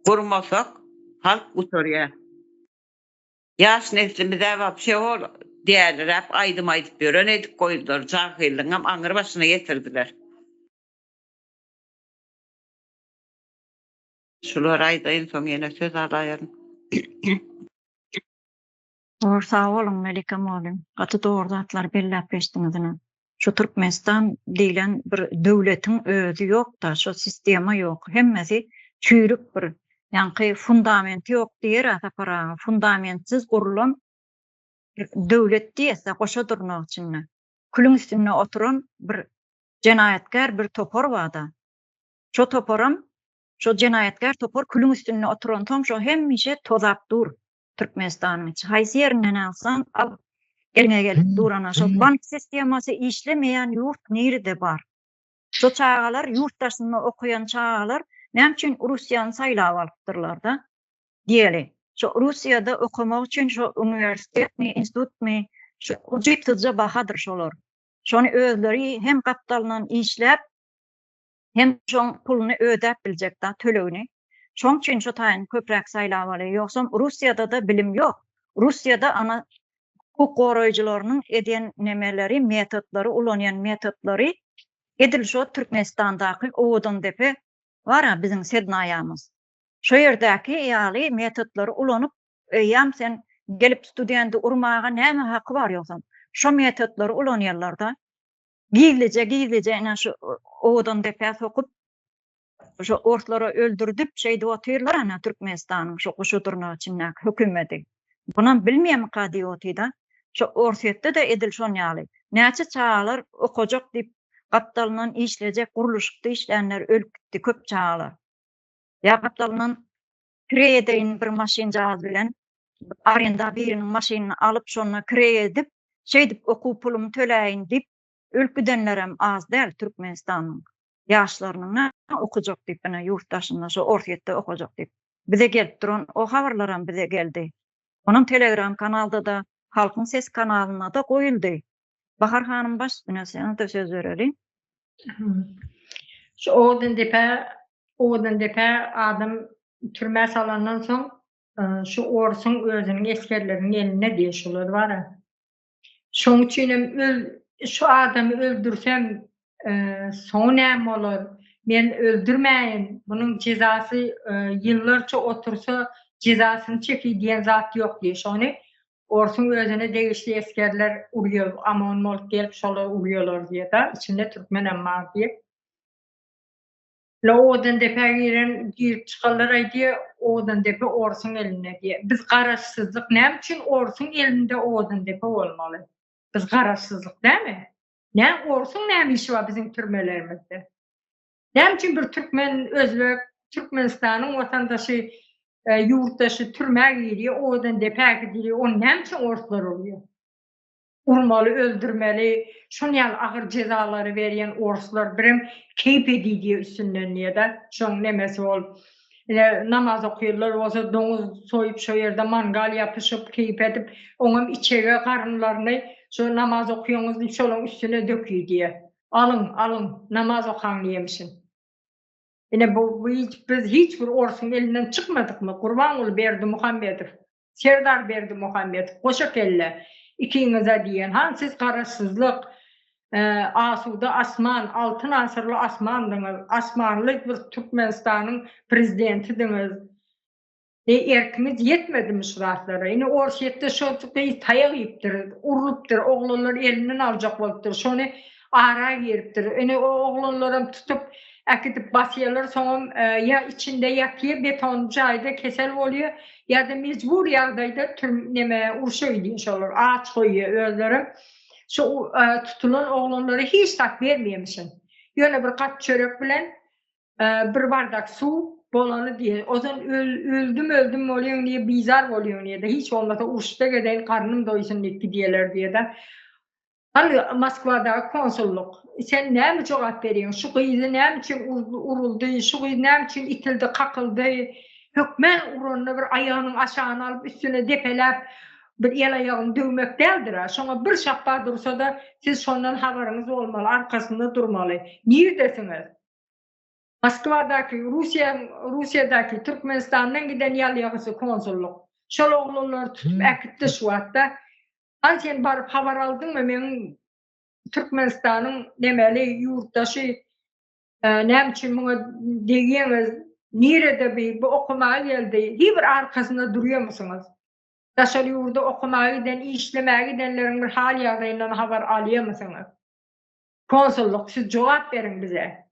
gurmasak halk gutarýar. Ýaş neslimiz-ä wapşe hol däliräp aýdym aýdyp ýören edip goýdular, jahyllygyňam aňry başyna ýetirdiler. Şulary aýdaýyn soň ýene söz alaýaryn. Dogry sag boluň Melike mugallym. Gaty dogry zatlary belläp geçdiňiz ine. Şu Türkmenistan diýlen bir döwletiň özi ýokda, şo sistema ýok. Hemmesi çüýrük bir ýaňky fundamenti ýok diýer-ä Sapar aga. Fundamentsiz gurulan bir döwlet diýese goşa durnak içinde. Külüň üstünde oturan bir jenaýatkär bir topar barda. Şo toparam şo jenaýatkär topar külüň üstünde oturansoň şo hemişe tozap dur. Türkmenistanyň içi haýsy ýerinden alsaň al eliňe gelip dur ana şo bank sistemasy işlemeýän ýurt nirede bar. Şo çagalar ýurt daşynda okaýan çagalar näme üçin Russiýany saýlap alypdyrlarda diýeli. Şo Russiýada okamak üçin şo uniwersitetmi institutmy şo ujypsyzja bahadyr şolar. Şony özleri hem gapdalyndan işläp hem şoň puluny ödäp biljek da tölegini. Şoň üçin şu taýyny köpräk saýlap alýar. Ýogsam Russiýada-da bilim ýok. Russiýada ana hukuk goraýjylarynyň edýän nemeleri, metodlary, ulanýan metodlary edil şo Türkmenistandaky Owadandepe bar-a biziň Sednaýamyz. Şo ýerdäki ýaly metodlary ulanyp, eýýäm sen gelip studenti urmaga näme haky bar ýogsam. Şo metodlary ulanýarlar-da. Gizlije, gizlije ine şu Owadandepä sokup, şo orslara öldürdip şeýdip otyrlar ana Türkmenistanyň şo guşa dyrnak içindäki hökümedi. Bunam bilmeýärmika diýip otyda. Şo Orsýetde-de edil şon ýaly. Näçe çagalar okajak diýip gapdalyndan işlejek gurluşykda işlänler ölüp gitdi köp çagalar. Ýa gapdalyndan kireý edeýin bir maşynjagaz bilen arenda biriniň maşynyny alyp şonda kireý edip şeýdip okuw pulumy töläýin diýip ölüp gidenlerem az däl Türkmenistanyň. ýaşlarynyň okajak diýip ine ýurt daşynda şo Orsýetde okajak diýip bize gelip duran o habarlaram bize geldi. Onam telegram kanalda-da Halkyň sesi kanalynda-da goýuldy. Bahar hanym baş üstüne saňa-da söz bereli. Şu Owadandepä Owadandepä adam türmä salandan soň şu orsuň özüniň esgerleriniň elinde diýe şular bara. Şoň üçinem öl şu adamy öldürsem soňy näme bolar? Men öldürmäýin, munuň jezasy ýyllarça otursa jezasyny çekiý diýen zat ýok diýe. Şony orsuň özüne degişli esgerler urýar, OMON bolup gelip şolar urýarlar diýe-de, içinde türkmenem bar diýip. La Owadandepä giren girip çykanlar aýdýa Owadandepe orsuň elinde diýe. Biz garaşsyzlyk näme üçin orsuň elinde Owadandepe bolmaly? Biz garaşsyzlyk dämi? Nä orsuň näme işi bar biziň türmelerimizde? Näme üçin bir türkmen, özbek, Türkmenistanyň watandaşy, ýurtdaşy türmä girýär, Owadandepä äkidilýär, ony näme üçin orslar urýar? Urmaly öldürmeli şon ýaly agyr jezalary berýän orslar birem keýp edýdýä üstünden diýeda şoň nemesi bolup ine namaz okyýanlar bolsa doňuz soýup şo ýerde mangal ýapyşyp keýp edip oňam içege garynlaryny şo namaz okyýaňyz diýip şolaň üstüne dökýdýä alyň alyň namaz okaň diýemişin. Ine bu bu hiç biz hiç bir orsuň elinden çykmadykmy Gurbanguly Berdimuhamedow Serdar Berdimuhamedow goşa kelle ikiňize diýen han siz garaşsyzlyk asuda asman altyn asyrly asmandyňyz asmanly bir Türkmenistanyň prezidentidiňiz E erkiňiz ýetmedimi şu zatlara? Ine Orsýetde şo gyz taýak iýipdir, urlupdyr, oglanlar elinden aljak bolupdyr, şony ara giripdir. Ine o oglanlaram tutup äkidip basýarlar, soňam ýa içinde ýatýar beton jaýda kesel bolýar, ýa-da mejbur ýagdaýda türm neme urşa gidýär şolar, aç goýýar özlerem. Şo tutulan oglanlara hiç zat bermeýärmişin. Ýöne bir gap çörek bilen Bir bardak suw bolany diýe. Ozan öldüm öldüm bolýaň diýe bizar bolýaň diýe-de. Hiç bolmasa uruşda gezeýin garnym doýsun diýip gidýeler diýe-de. Hany Moskwadaky konsullyk. Sen näme jogap berýäň? Şu gyzy näme üçin uruldy? Şu gyz näme üçin itildi, kakyldy? Hökmän uranda bir aýagynyň aşagyny alyp üstüne depeläp bir el-aýagyny döwmek däldir-ä. Şoňa bir şapba dursa-da siz şondan habaryňyz bolmaly, arkasynda durmaly. Nirdesiňiz? Moskwadaky, Russiýaň, Russiýadaky Türkmenistandan giden ýalýagysy konsullyk. Şol oglanlary tutup äkitdi şu wagtda. Hany sen baryp habar aldyňmy meň Türkmenistanyň nemeli ýurtdaşy näme üçin muňa degýäňiz, nirede bi, bu okamaga geldi, hiý bir arkasynda durýamysyňyz? Daşary ýurda okamaga giden, işlemäge gidenleriň bir hal ýagdaýyndan habar alýamysyňyz? Konsullyk siz jogap beriň bize.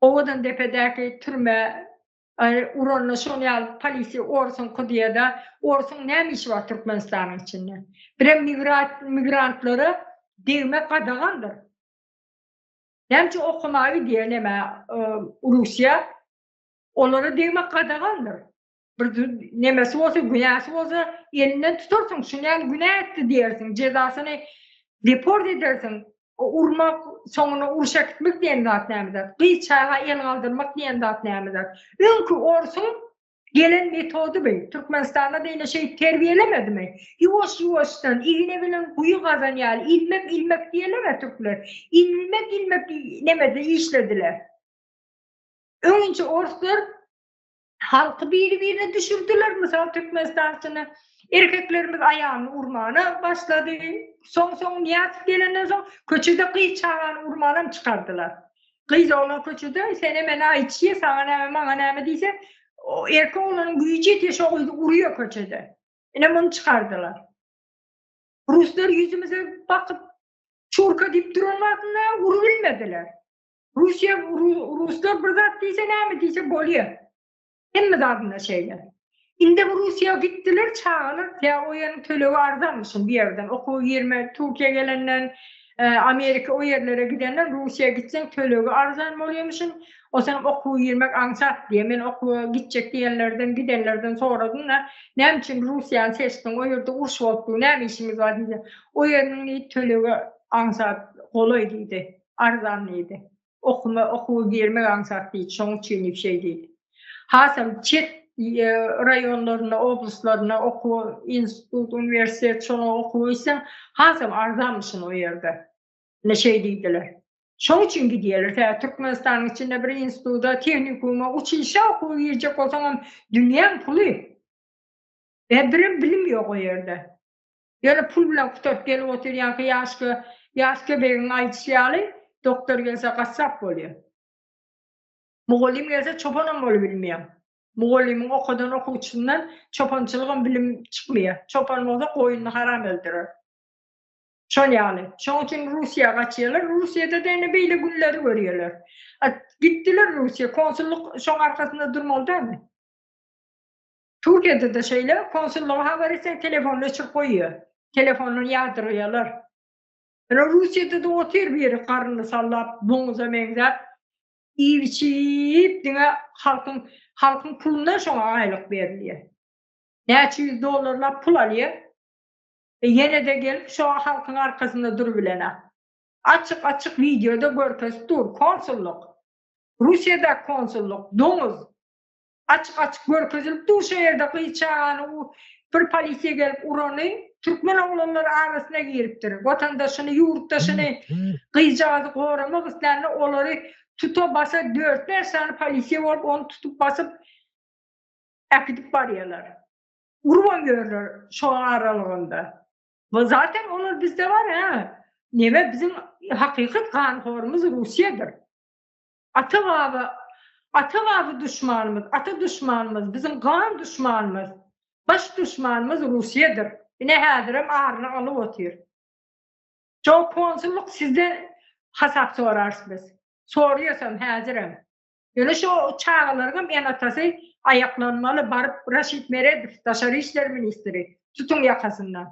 Owadan depedäki türme uranda şol ýaly polisiýa orsuňky diýeda orsuň näme işi bar Türkmenistanyň içinde. Birem migrantlara degmek gadagandyr. Näme üçin okamaga gidýär neme Russiýa olara degmek gadagandyr. Bir nemesi bolsa, günäsi bolsa elinden tutarsyň, şuny ýaly günä etdi diýersiň, jezasyny deport edersiň. Urmak, soňuna urşa gitmek diýen zat näme zat? Gyz çaga el galdyrmak diýen zat näme zat? Öňki orsuň gelen metody bu. Türkmenistanda-da ine şeýdip terbiýelemedimi? Ýuwaş-ýuwaşdan, igne bilen guýy gazan ýaly, ilmek-ilmek diýerler-ä türkler. Ilmek-ilmek nemede işlediler. Öňinçi orslar. Halky biri-birine düşürdiler. Mysal Türkmenistan içinde erkeklerimiz aýalyny urmana başlady. Soň-soň Nyýazow gelenden soň köçede gyz çagany urmanam çykardylar. Gyz oglan köçede sene mene aýtşy, saňa näme, maňa näme diýse, erkek oglanyň güýji ýetýär şo gyzy urýar köçede. Ine muny çykardylar. Ruslar ýüzümize bakyp çurka diýip duran wagtynda urubilmediler. Russiýa ruslar bir zat diýse näme diýse bolýar. Hemme zadynda şeýle. Indi bu Russiýa gitdiler çagalar, ýa o ýeriň tölegi arzanmyşyn bu ýerden okuwa girme, Türkiýä gelenden, Amerika o ýerlere gidenden Russiýa gitseň tölegi arzan bolýamyşyn. O senem okuwa girmek aňsat diýýär. Men okuwa gitjek diýenlerden, gidenlerden soradym-da, näme üçin Russiýany seçdiň, o ýerde uruş bolup dur, näme işiňiz bar diýse, o ýeriniň diýdi tölegi aňsat, golaý diýdi. Arzan diýdi. Okuma, okuwa girmek aňsat diýdi, şoň üçin diýip şeý diýdi. Hasam çet raýonlarynda, oblastlarynda okuwa, institut, uniwersitet şoňa okuwa gitseň, hasam arzanmyşyn o ýerde. Ine şeý diýdiler. Şoň üçin gidýärler. Sebäbi Türkmenistanyň içinde bir instituta, tehnikuma, uçilişä okuwa girjek bolsaňam dünýäň puly. Ve birem bilim ýok o ýerde. Ýöne pul bilen gutaryp gelip otyr ýaňky ýaşka ýaşka begiň aýdyşy ýaly doktor gelse gassap bolýar. Mugallym gelse çopanam bolubilmeýär. Mugallymyň okadan okuwçysyndan çopançylygam bilim çykmaýar. Çopan bolsa goýunyny haram öldürer. Şol ýaly. Şoň üçin Russiýa gaçýarlar. Russiýada-da ine beýle günleri görýärler. A gitdiler Russiýa, konsullyk şoň arkasynda durmaly dälmi? Türkiýede-de şeýle, konsullyga habar etseň telefonyny öçürip goýýar. Telefondan ýadyrgaýarlar. Ine Russiýada-da otyr biri garnyny sallap, doňuza meňzäp, iýip-içip diňe halkyň halkyň pulundan şoňa aýlyk berilýär. Näçe ýüz dollarlap pul alýar. E ýene-de gelip şo halkyň arkasynda durubilen-ä. Açyk-açyk wideoda görkezip dur, konsullyk. Russiýadaky konsullyk, doňuz. Açyk-açyk görkezilip dur şo ýerde gyz çagany bir polisiýa gelip urany türkmen oglanlary arasyna giripdir. Watandaşyny, ýurtdaşyny, gyzjagazy goramak islände olary tuta basa dört-bäş sany polisiýa bolup ony tutup basyp äkidip barýarlar. Urubam ýörler şo aralygynda. Zaten olar bizde bar hä. Neme biziň hakykat ganhorumyz Russiýadyr. Ata-baba, ata-baba duşmanymyz, ata duşmanymyz, biziň gan duşmanymyz, baş duşmanymyz Russiýadyr. Ine häzirem aryny alyp otyr. Şo konsullyk sizden hasap sorarys biz. Soraýasam häzirem. Ýöne şo çagalaryňam ene-atasy aýaklanmaly, baryp Raşid Meredow, daşary işler ministri, tutuň ýakasyndan.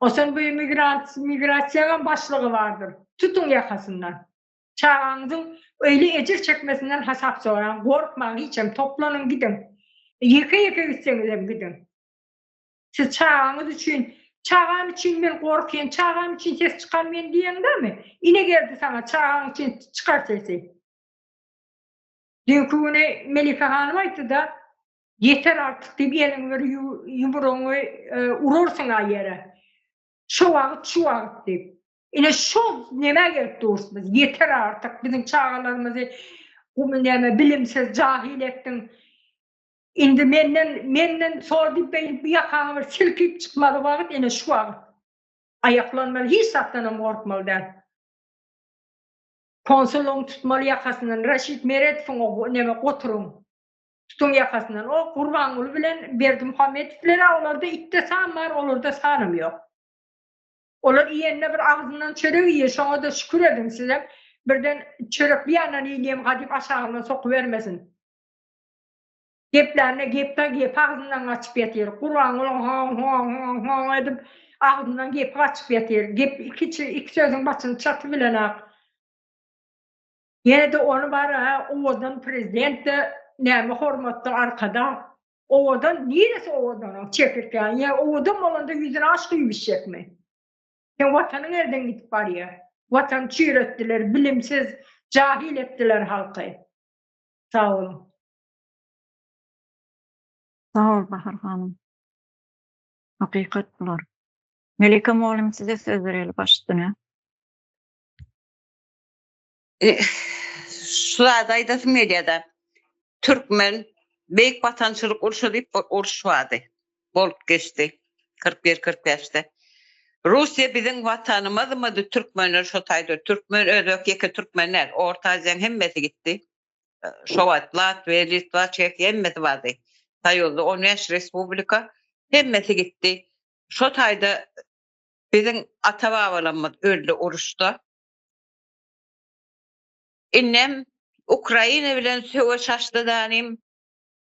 Osan bu migrant migrasiýaňam başlygy bardyr. Tutuň ýakasyndan. Çagaňyzyň öýle ejir çekmesinden hasap soraň. Gorkmaň hiçem toplanyň gidiň. Ýeke ýeke gitseňizem gidiň. Siz çagaňyz üçin çagam üçin men gorkýan çagam üçin ses çykarmaýan diýeňdami? Ine geldi saňa çagaň üçin çykar sesi. Düýnki güni Melike hanym aýtdyda Ýeter artyk diýip eliňi bir ýumrugyňy urarsyň-a ýere. Şo wagt, şu wagt diýip. Ine şo nämä gelip durus biz. Ýeter artyk biziň çagalarymyzy näme bilimsiz, jahyl etdiň. Indi menden, menden sor diýip beýdip bu ýakaňy bir silkip çykmaly wagt ine şu wagt. Aýaklanmaly, hiç zatdanam gorkmaly däl. Konsullygyň tutmaly ýakasyndan, Raşid Meredowyň o neme goturyň. Tutuň ýakasyndan. O Gurbanguly bilen Berdimuhamedow bilen-ä olarda itde san bar, olarda sanam ýok. Olar iýende bir agzyndan çörek iýýär, şoňa-da şükür ediň sizem. Birden çörek bir ýandan iýilýärmika diýip aşagyndan sokubermesin. Geplände gep-de gepi agzyndan gaçyp ýatyr. Gurbangulyň hoň-hoň-hoň-hoň edip agzyndan gepi gaçyp ýatyr. Gep iki iki sözüň başyny çatybilenak. Ýene-de ony bar-a owadan prezident-de näme hormatly arkadag. Owadan niresi owadan oň çekirtgäň ýa owadan bolanda ýüzüne aş guýup içjekmi? Seň watanyň elden gidip barýa. Watany çüýretdiler, bilimsiz, jahyl etdiler halky. Sag boluň. Sag bol Bahar hanym. Hakykat bular. Melike mugallym size söz bereli baş üstüne. Şu zady aýdasym gelýär-de. Türkmen Beýik Watançylyk urşy diýip bir uruş bardy. Bolup geçdi. 41 45-de. Russiýa biziň watanymyzmydy türkmenler şo taýda türkmen özbek ýeke türkmen däl Orta Aziýaň hemmesi gitdi. Şo wagt Latwiýa, Litwa, Çehiýa hemmesi bardy. Soýuzda 15 respublika hemmesi gitdi. Şo taýda biziň ata-babalarymyz öldi uruşda. Indem Ukraina bilen söweş açdy danym.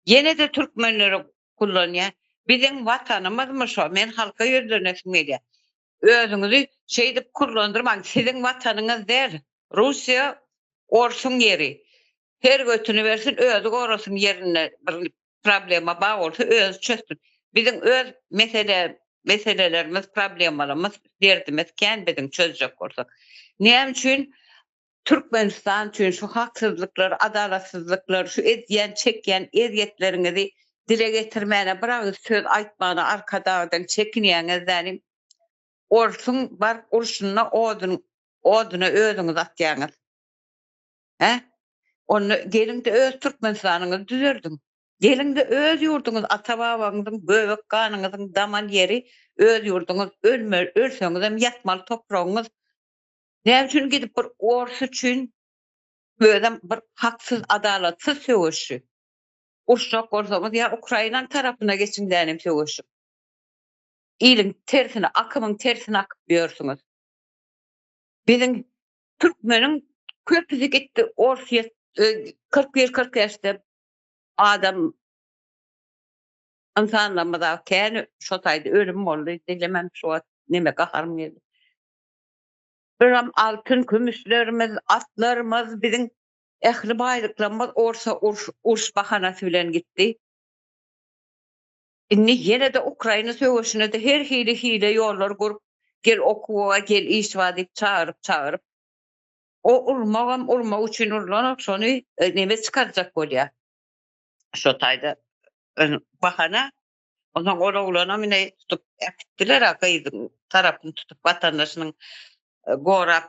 Ýene-de türkmenleri kullanýar. Biziň watanymyzmy şo? Men halka ýüzlenesim gelýär. Özüňizi şeýdip kullandyrmaň. Siziň watanyňyz däl. Russiýa orsuň ýeri. Her götüni bersin özi gorasyn ýerinde bir problema bar bolsa özi çözsün. Biziň öz mesele meselelerimiz, problemalarymyz, derdimiz kän biziň çözjek bolsak. Näme üçin Türkmenistan üçin şu haksyzlyklar, adalatsyzlyklar, şu edýän, çekýän ezýetleriňizi dile getirmäne bir agyz söz aýtmana Arkadagdan çekinýäňiz dänim. Orsuň baryp urşunda odun oduna özüňiz atýaňyz. Hä? Onda geliňde öz Türkmenistanyňyzy düzeldiň. Geliňde öz ýurduňyz ata-babaňyzyň göbek ganyňyzyň daman ýeri öz ýurduňyz ölme ölseňizem ýatmaly topragyňyz Näme üçin gidip bir ors üçin özem bir haksyz adalatsyz söweşi urşjak bolsaňyz ýa Ukrainanyň tarapyna geçiň dänim söweşip. Iliň tersine akymyň tersine akyp ýörsüňiz. Biziň türkmeniň köpüsi gitdi Orsýet 41 45-de adam ynsanlarymyz kän şo taýda ölüm boldy dilemem şu wagt neme gaharym geldi. Biram altyn kümüşlerimiz, atlarymyz, biziň ähli baýlyklarymyz orsa uruş, uruş bahanasy bilen gitdi. Indi ýene-de Ukraina söweşine-de her hili hile ýollar gurup, gel okuwa, gel iş bar diýip çagyryp-çagyryp, o urmagam urmak üçin urlanok, şony e, neme çykarjak bolýar. Şo taýda e, bahana Onsoň ol oglanam ine tutup äkitdiler-ä gyzyň tarapyny tutup watandaşynyň gorap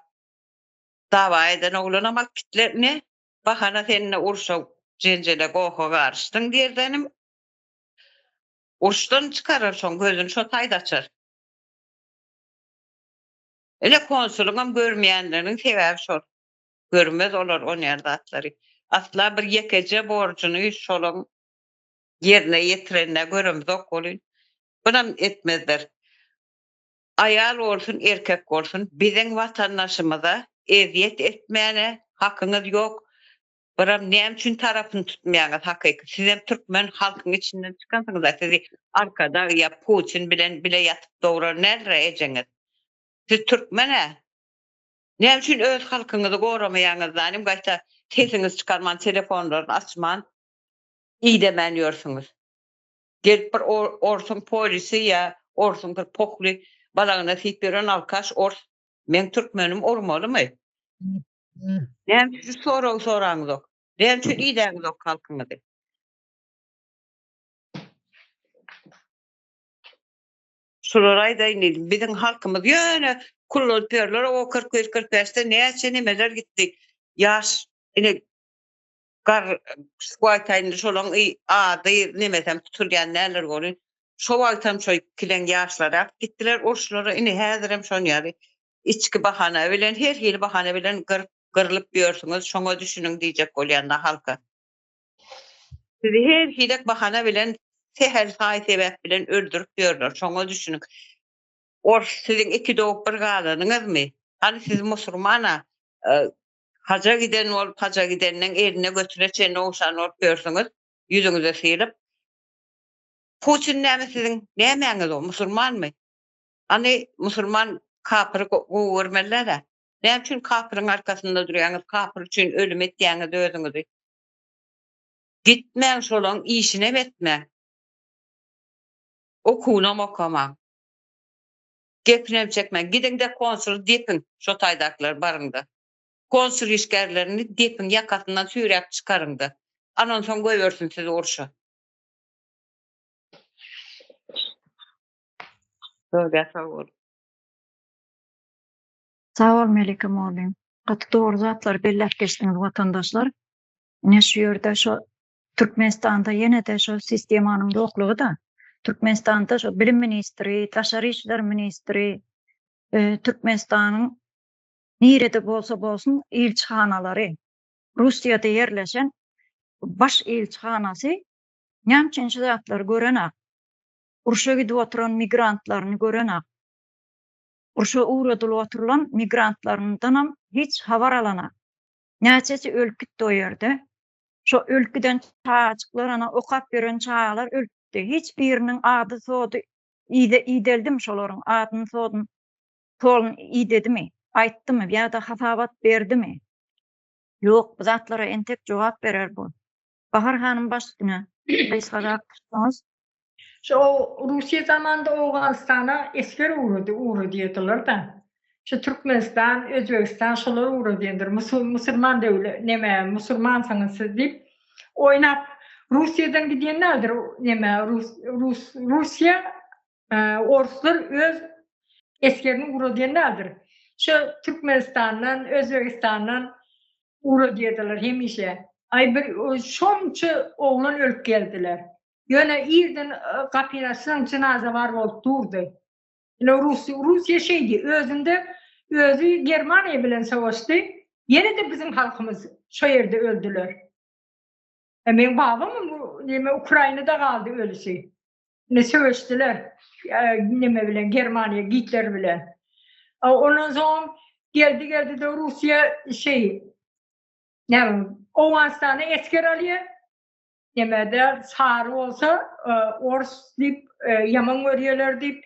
dawa eden oglanam alyp gitdiler ine bahana sen ine urşa jenjele goha garyşdyň diýerdenim urşdan çykarar şoň gözüni şo taýda açar. Ine konsulyňam görmeýänleriniň sebäbi şol. Görmez olar onýan zatlary. Asla bir ýekeje borjuny şolaň ýerine ýetirenine göremzok welin, bunam etmezler. Aýal bolsun, erkek bolsun, biziň watandaşymyza ezýet etmäne hakyňyz ýok. Biram näme üçin tarapyny tutmaýaňyz hakyky? Sizem türkmen halkyň içinden çykansyňyza sizi Arkadag ýa Putin bilen bile ýatyp dogran däldir-ä ejeňiz. Siz türkmen-ä. Näme üçin öz halkyňyzy goramaýaňyz zanim gaýta sesiňizi çykarman telefonlaryny açman idemän ýörsüňiz. Gelip bir orsuň polisi ýa orsuň bir pohly balagyna siýip ýören alkaş ors meň türkmenim urmalymy? Näme üçin şu soragy soraňyzok? Näme üçin idäňizok halkyňyzy? Şulary aýdaýyn diýdim. Biziň halkymyz ýöne kullanyp ýörler. O 41 45-de näçe nemeler gitdi. Ýaş ine gar şu wagta indi şolaň ady nemesem tutulýan däldir welin, şo wagtam şo kileň ýaşlary alyp gitdiler uruşlara, indi häzirem şon ýaly içki bahana bilen, her hili bahana bilen gyryp, gyrylyp ýörsüňiz, şoňa düşüniň diýjek bolýan-da halka. Sizi her hilek bahana bilen, sähel saý-sebäp bilen öldürip ýörler, şoňa düşüniň. Ors siziň iki dogup bir galanyňyzmy? Hany siz musurman-a, Haja giden bolup, haja gidenden eline götüne çenli ogşan bolup ýörsüňiz, ýüzüňize sylyp. Putin näme siziň nämäňiz o, musulmanmy? Hany musulman kapyry gowy görmeli däl-ä. Näme üçin kapyryň arkasynda durýaňyz, kapyr üçin ölüm etýäňiz özüňizi? Gitmäň şolaň işinem etmäň. Okuwynam okamaň. Gepinem çekmäň. Gidiňde konsuly depiň şo taýdakylar baryňda. Konsul işgärlerini depiň ýakasyndan süýräp çykaryňda. Anonsoň goýbersin sizi urşa. Bolýa sag bol. Sag bol Melike mugallym. Gaty dogry zatlary belläp geçdiňiz watandaşlar. Ine şu ýerde şo. Türkmenistanda ýene-de şol sistemanyň ýoklugy-da. Türkmenistanda şo bilim ministri, daşary işler ministri, Türkmenistanyň nirede bolsa bolsun ilçihanalary, Russiýada ýerleşen baş ilçihanasy näme üçin şu zatlary görenak? Urşa gidip oturan migrantlaryny görenak. Urşa ugradylyp oturylan migrantlaryndanam hiç habar alanak. Näçesi ölüp gitdi o ýerde. Şo ölüp giden çagajyklar ana okap ýören çagalar ölüp gitdi. Hiç biriniň ady sody ide ideldimi şolaryň adyny soduny soluny idedimi, aýtdymy ýa-da hasabat berdimi? Ýok, bu zatlara entek jogap berer bu. Bahar hanym baş üstüne. Gysgarak tutsaňyz. Şo Russiýa zamanynda Owganystana esger ugrady, ugradýardylar-da. Şu Türkmenistan, Özbegistan şolar ugradýandyr. Musulman döwlet, neme, musulmansyňyz siz diýip oýnap Russiýadan gidýän däldir neme, Rus, Rus, Russiýa, orslar öz esgerini ugradýan däldir. Şu Türkmenistandan, Özbegistandan ugradýardylar hemişe. Aý bir şonça oglan ölüp geldiler. Ýöne irden gapyny açsaň jynaza bar bolup durdy. Ine Rus Russiýa şeýdi, özünde özi Germaniýa bilen savaşdy, ýene-de biziň halkymyz şo ýerde öldüler. E meň babamam neme Ukrainada galdy ölüsi. Ine söweşdiler neme bilen Germaniýa Gitler bilen. Ondan soň geldi geldi-de Russiýa şeý näme Owganystana esger alýar. Nemede sary bolsa ors diýip ýaman görýärler diýip,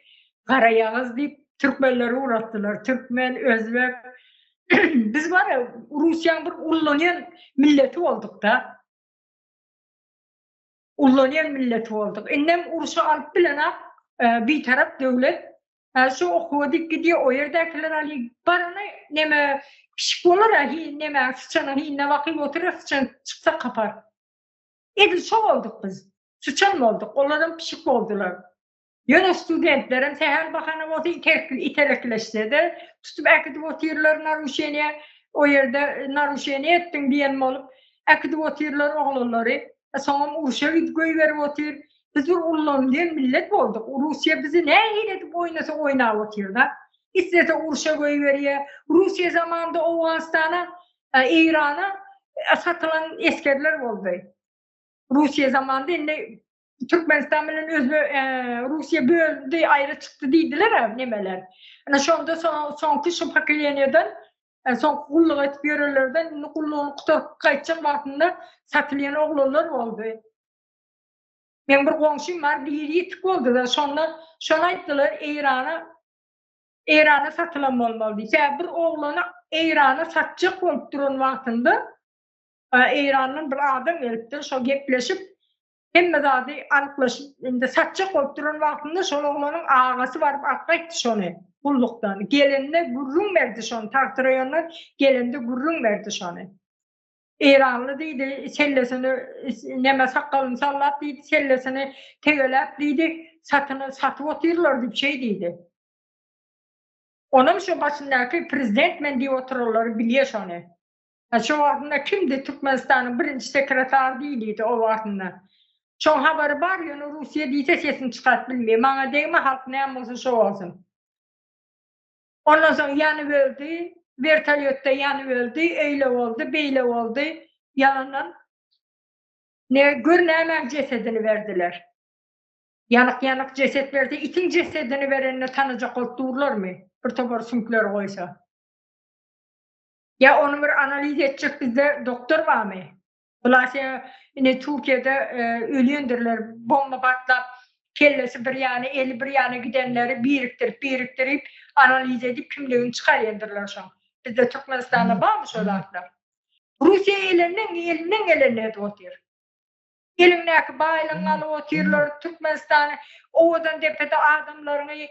garaýagyz diýip türkmenleri ugratdylar. Türkmen, özbek. Biz bar ya Russiýanyň bir ullanýan milleti bolduk-da. Ullanýan milleti bolduk. Indem urşy alyp bilenak bitarap döwlet. Hä şu okuwa diýip gidýär, o ýerdäkiler alýar. Barany neme pişik bolar-a, neme syçanyň hinine bakyp oturar, syçan çyksa kapar. Edil şo bolduk biz. Syçan bolduk, olaram pişik boldular. Ýöne studentlerem sähel bahana bolsa itelekleşse-de, tutup äkidip otyrlar naruşeniýä, o ýerde naruşeniýe etdiň diýen bolup, äkidip otyrlar oglanlary. Soňam urşa gidip goýberip otyr. Biz bir ullanylýan millet bolduk. Russiýa bizi nähili edip oýnasa oýnap otyr-da. Islese urşa goýberýär. Russiýa zamanynda Owganystana, Eýrana satylan esgerler boldy. Russiýa zamanynda indi Türkmenistan bilen Özbe Russiýa bölündi, aýry çykdy diýdiler-ä nemeler. Ine şonda soňky şu pokoleniýadan soňky gulluk edip ýörenlerden indi gullugyny gutaryp gaýtjak wagtynda satylýan oglanlar boldy. Meň bir goňşym bar, biri ýetik boldy-da, şonda şony aýtdylar, Eýrana Eýrana satylan bolmaly diýip. Sebäbi bir oglany Eýrana satjak bolup duran wagtynda Eýrandan bir adam gelipdir, şo gepleşip, hemme zady anyklaşyp, indi satjak bolup duran wagtynda şol oglanyň agasy baryp alyp gaýtdy şony gullukdan. Gelende gürrüň berdi şony, Tagty raýondan gelende gürrüň berdi şony. Eýranly diýdi, sellesini neme sakgalyny sallap diýdi, sellesini tegeläp diýdi, satyny satyp otyrlar diýip şeý diýdi. Onam şu başyndaky prezident men diýip oturanlary bilýär şony. Ha şo wagtynda kimdi Türkmenistanyň birinji sekretary diýilýdi o wagtynda. Şoň habary bar ýöne Russiýa diýse sesini çykaryp bilmeýär. Maňa degme halk näme bolsa şo bolsun. Ondan soň ýanyp öldi, wertolýotda ýanyp öldi, öýle boldy, beýle boldy. Ýalandan ne gör nämäň jesedini berdiler. Ýanyk-ýanyk jeset berse, itiň jesedini berenine tanajak bolup durlarmy? Bir topar süňkleri goýsa. Ýa ony bir analiz etjek bizde doktor barmy? Bular ine Türkiýede ölýändirler, bomba patlap, kellesi bir ýana, eli bir ýana gidenleri birikdirip, birikdirip, analiz edip kimligini çykarýandyrlar şoň. Bizde Türkmenistanda barmy şo zatlar? Russiýa elinden, elinden gelenini edip otyr. Eliňdäki baýlygyňy alyp otyrlar, Türkmenistany owadan depede adamlaryňy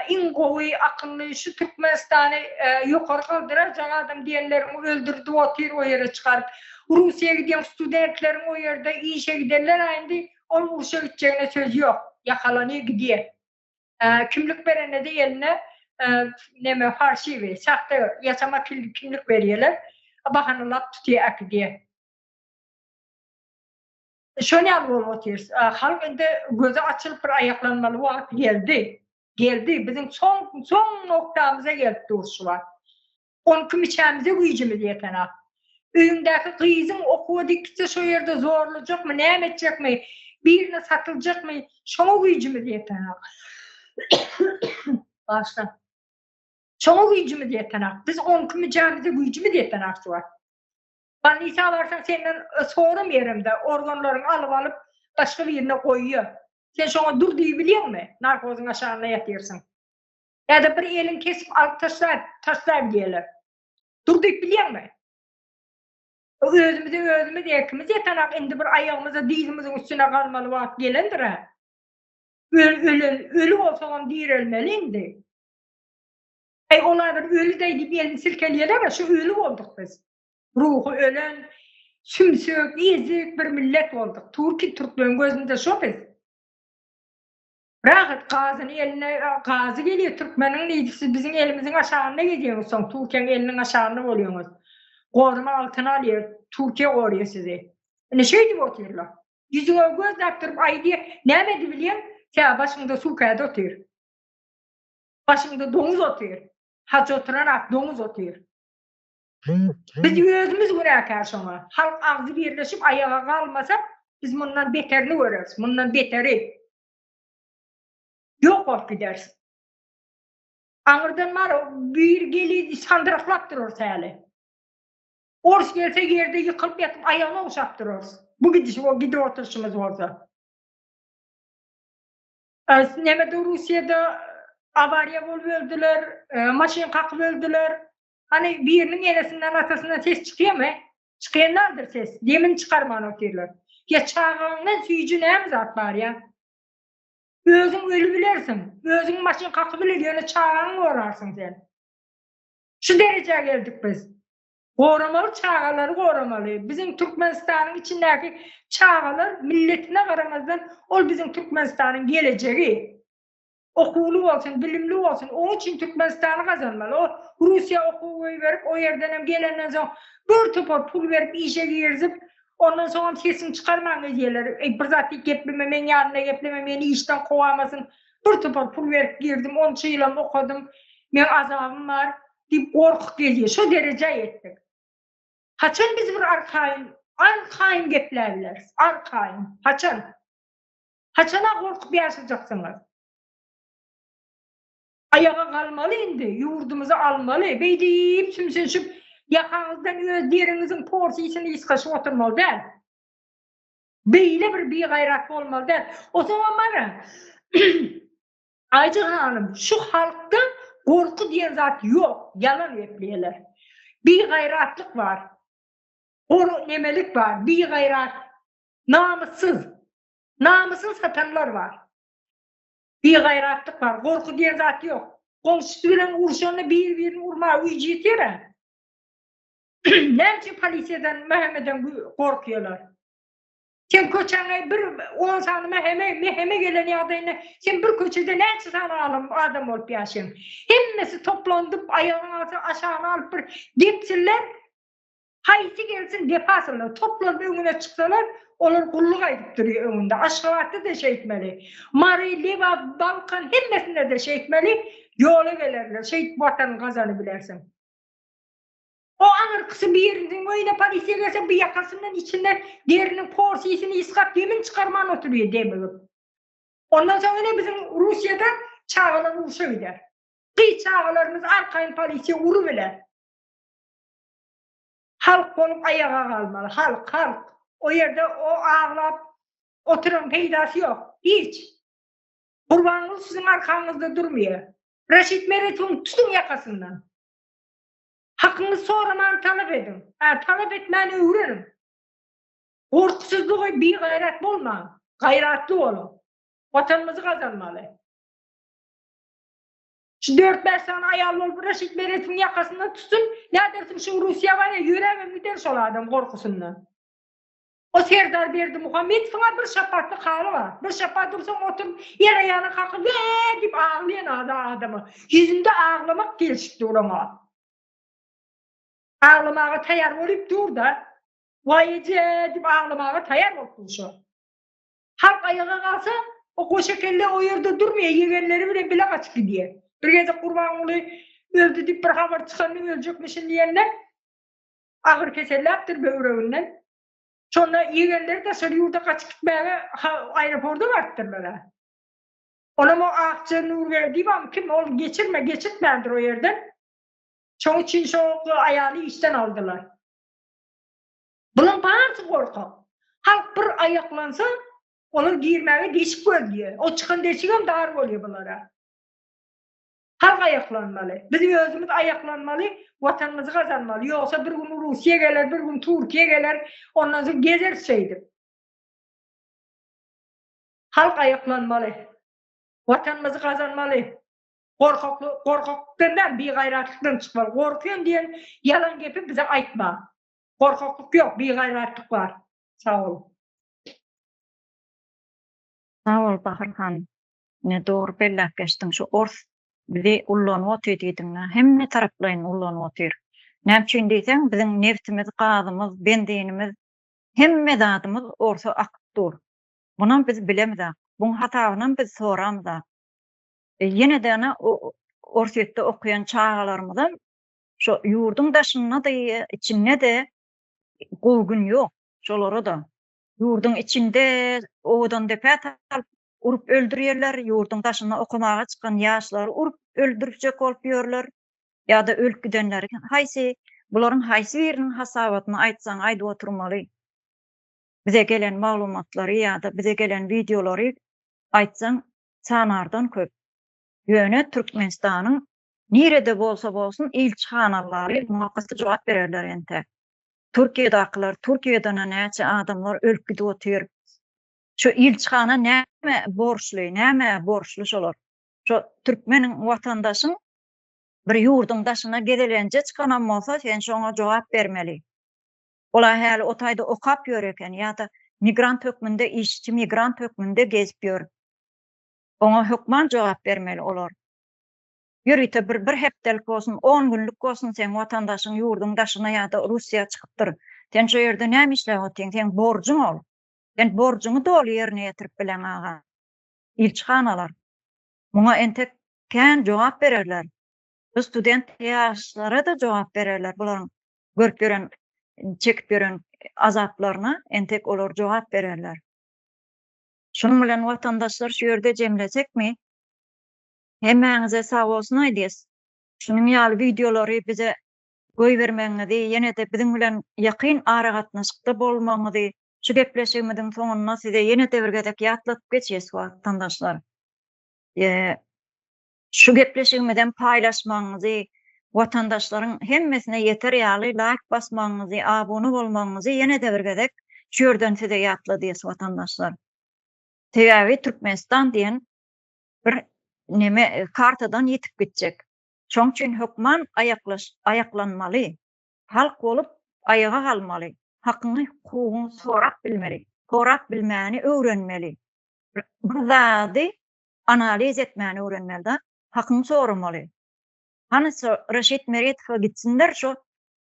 iň gowy akylly şu Türkmenistany ýokary galdyrarjak adam diýenleriňi öldürdip otyr o ýere çykaryp. Russiýa gidýän studentleriň o ýerde işe gidenler indi ol urşa gitjegine söz ýok. Ýakalanyr gidýär. Kimlik berende-de eline neme farşiwi, sahte ýasama kimlik berýärler. Bahanalap tutýar äkidýär. Şon ýaly bolup otyrys. Halk indi gözi açylyp bir aýaklanmaly wagt geldi. Geldi. Biziň soň soň noktamyza gelip dur şu wagt. Onki müçämize güýjümiz ýetenak. Öýüňdäki gyzyň okuwa dik gitse şo ýerde zorlajakmy, näme etjekmi, birine satyljakmy, şoňa güýjümiz ýetenak. Başla. Şoňa güýjümiz ýetenak. Biz onki müçämize güýjümiz ýetenak şu wagt. Bolnisa barsaň senden soramayaremde organlaryňy alyp alyp başga birine goýýa. Sen şoňa dur diýibilýäňmi? Narkozyň aşagynda ýatyrsyň. Ýa-da bir eliňi kesip alyp taşlap taşlap diýerler. Dur diýip bilýäňmi? Özümize özümiz erkimiz ýetenak indi bir aýagymyza dyzymyzyň üstüne galmaly wagt gelendir-ä. Ölen öli bolsagam direlmeli indi. Äý olar bir öli-deý diýip elini silkeleýärler-ä, şu öli bolduk biz. Ruhy ölen, sümsük, ezik bir millet bolduk. Türki türkleriň gözünde şo biz. Rahat gazyny eline gazy gelýär türkmeniň diýdi siz biziň elimiziň aşagynda gezýäňiz soň Türkiýäň eliniň aşagynda bolýaňyz. Goruma altyny alýar, Türkiýe gorýar sizi. Ine şeýdip otyrlar. Ýüzüňe gözläp durup aýdýar, näme edibilýäň? Tä başyňda suw kädi otyr. Başyňda doňuz otyr. Hajy oturan ak doňuz otyr. Biz özümiz günäkär şoňa. Halk agzy birleşip aýaga galmasa, biz mundan beterini göreris. Mundan beteri. Ýok bolup gideris. Aňyrdan bar bir geli sandyraklap durarys häli. Ors gelse ýerde ýykylyp ýatyp aýagyny ogşap durarys. Bu gidiş o gidip oturyşymyz bolsa. Nemede Russiýada awariýa bolup öldüler, maşyn kakyp öldüler. Hany biriniň enesinden atasyndan ses çykýamy? Çykýan däldir ses. Demini çykarman otyrlar. Ýa çagaňdan süýji näme zat bar ýa? Özüň ölübilersiň, özüňi maşyn kakybiler, ýöne çagaňy gorarsyň sen. Şu derejä geldik biz. Goramaly çagalary goramaly. Biziň Türkmenistanyň içindäki çagalar milletine garamazdan ol biziň Türkmenistanyň gelejegi. Okuwly bolsun, bilimli bolsun, oň üçin Türkmenistany gazanmaly. O Russiýa okuw goýberip, o ýerdenem gelenden soň bir topar pul berip işe girizip, ondan soňam sesiňi çykarman gezýärler. Eý bir zat diýip gepleme, meň ýanymda gepleme, meni işden kowamasyn. Bir topar pul berip girdim, onça ýylam okadym, meň azabym bar. Diýip gorkup gelýär. Şo derejä ýetdik. Haçan biz bir arkaýyn, arkaýyn gepläbileris? Arkaýyn. Haçan? Haçana gorkup ýaşajaksyňyz? Aýaga galmaly indi, ýurdumyzy almaly. Beýdip sümsünşip, ýakaňyzdan öz deriňiziň porsysyny ysgaşyp oturmaly däl. Beýle bir bigaýrat bolmaly däl. Osaňam bar-a. Aýjy hanym, şu halkda gorky diýen zat ýok, ýalan gepleýärler. Bigaýratlyk bar. Gor nemelik bar, bigaýrat, namyssyz. Namysyny satanlar bar. Bigaýratlyk bar, gorky diýen zat ýok. Goňşusy bilen urşanda bir-birini urmaga güýji ýetýär-ä. Näme üçin polisiýadan, MHM-den gorkýarlar? Sen köçäňe bir on sany meheme, meheme gelen ýagdaýynda sen bir köçede näçe sany alam, adam bolup ýaşaýaň? Hemmesi toplandyp, aýagyň alsa aşagyna alyp bir depsinler, haýsy gelsin depasynlar, toplanyp öňüne çyksalar, olar gulluk aýdyp durýar öňünde. Aşgabatda-da şeýtmeli. Mary, Lebap, Balkan hemmesinde-de şeýtmeli, ýola gelerler, şeýdip watanyňy gazanybilersiň. O aňyrkysy biriniň öýüne polisiýa gelse bu ýakasyndan içinden deriniň porsysyny ysgap demini çykarman oturýar demigip. Ondan soň ine biziň Russiýada çagalar urşa gider. Gyz çagalarymyz arkaýyn polisiýa urubiler. Halk bolup aýaga galmaly. Halk, halk. O ýerde o aglap oturan peýdasy ýok. Hiç. Gurbanguly siziň arkaňyzda durmaýar. Raşid Meredowyň tutuň ýakasyndan. Hakyňyzy soraman talap ediň. Ä, talap etmäni öwreniň. Gorkusyzlygy bigaýrat bolmaň. Gaýratly boluň. Watanymyzy gazanmaly. Şu dört-bäş sany aýal bolup Raşid Meredowyň ýakasyndan tutsun, nädersiň şu Russiýa barýa, ýöräbem gider şol adam gorkusyndan. O Serdar Berdimuhamedowyň-a bir şapatlyk haly bar. Bir şapat ursaň oturyp el-aýagyny kakyp wee diýip aglaýan adama. Ýüzünde aglamak gelşip dur oňa. Aglamaga taýýar bolup dur-da. Waý eje diýip aglamaga taýar bolup dur şo. Halk aýaga galsa, o goşa kelle o ýerde durmaýar, ýegenleri bilen bile gaçyp gidýär. Bir gezek Gurbanguly öldi diýip bir habar çykanda öljekmişin diýende, agyr keselläpdir böwreginden. Şonda ýegenleri daşary ýurda gaçyp gitmäge aeroporta barypdyrlar-a. Onam o Akja Nurberdiýewam kim ol geçirme geçirtmändir o ýerden. Şoň üçin şo aýaly işden aldylar. Bulaň barysy gorkak. Halk bir aýaklansa, olar girmäge deşik gözleýär. O çykan deşigem dar bolýar bulara. Halk aýaklanmaly. Biz özümiz aýaklanmaly, watanymyzy gazanmaly. Ýogsa bir gün Russiýa geler, bir gün Türkiýe geler, ondan soň gezeris şeýdip. Halk aýaklanmaly. Watanymyzy gazanmaly. Gorkakly, gorkaklykdan däl, bigaýratlykdan çykmaly. Gorkýan diýen ýalan gepi bize aýtma. Gorkaklyk ýok, bigaýratlyk bar. Sag boluň. Sag bol Bahar hanym. Ine dogry belläp geçdiň şu ors bizi ullanyp otyr diýdiňdä hemme taraplaýyn ullanyp otyr. Näme üçin diýseň biziň nebtimiz, gazymyz, benzinimiz hemme zadymyz orsa akyp dur. Munam biz bilemizak. Buň hasabynam biz soramyzak. Ýene-de ana Orsýetde okaýan çagalarymyzam şo ýurduň daşynda-da, içinde-de gowy gün ýok şolara-da. Ýurduň içinde Owadandepä salyp urup öldürýärler, ýurduň daşynda okamaga çykan ýaşlary urup öldürjek bolup ýörler ýa-da ölüp gidenleri haýsy, bularyň haýsy biriniň hasabatyny aýtsaň aýdyp oturmaly. Bize gelen maglumatlary ýa-da bize gelen wideolary aýtsaň sanardan köp. Ýöne Türkmenistanyň nirede bolsa bolsun ilçihanalary muňa gaty jogap bererler entek. Türkiýedakylar Türkiýedena näçe adamlar ölüp gidip otyr. Şu ilçihana näme borçly, nämä borçly şolar? Şo türkmeniň watandaşyň bir ýurduň daşyna gezelenje çykanam bolsa sen şoňa jogap bermeli. Ola häli o taýda okap ýör eken ýa-da migrant hökmünde işçi migrant hökmünde gezip ýör. Oňa hökman jogap bermeli olar. Ýörite bir bir hepdelik bolsun, on günlük bolsun seň watandaşyň ýurduň daşyna ýa-da Russiýa çykypdyr. Sen şo ýerde näme işläp otyň? Seň borjuň ol. Sen borjuňy doly ýerine ýetirip bileňaga. Ilçihanalar. Muňa entek kän jogap bererler. Bu student ýaşlara-da jogap bererler bularyň görüp ýören, çekip ýören azaplaryna entek olar jogap bererler. Şunuň bilen watandaşlar şu ýerde jemlesekmi? Hemmäňize sag bolsun aýdýas. Şunuň ýaly wideolary bize goýbermegiňizi, ýene-de biziň bilen ýakyn aragatnaşykda bolmagyňyzy şu gepleşigimiziň soňunda size ýene-de bir gezek ýatladyp geçýäs watandaşlar. Şu gepleşigimizem paýlaşmagyňyzy, watandaşlaryň hemmesine ýeter ýaly laýk basmagyňyzy, abuna bolmagyňyzy ýene-de bir gezek şu ýerden size ýatladýas watandaşlar. Sebäbi Türkmenistan diýen bir neme kartadan ýitip gitjek. Şoň üçin hökman aýaklaş aýaklanmaly. Halk bolup aýaga galmaly. Hakyňy hukugyňy sorap bilmeli. Sorap bilmäni öwrenmeli. Bir zady analiz etmäni öwrenmeli da. Hakyňy soramaly. Hany şo Raşid Meredowa gitsinler şo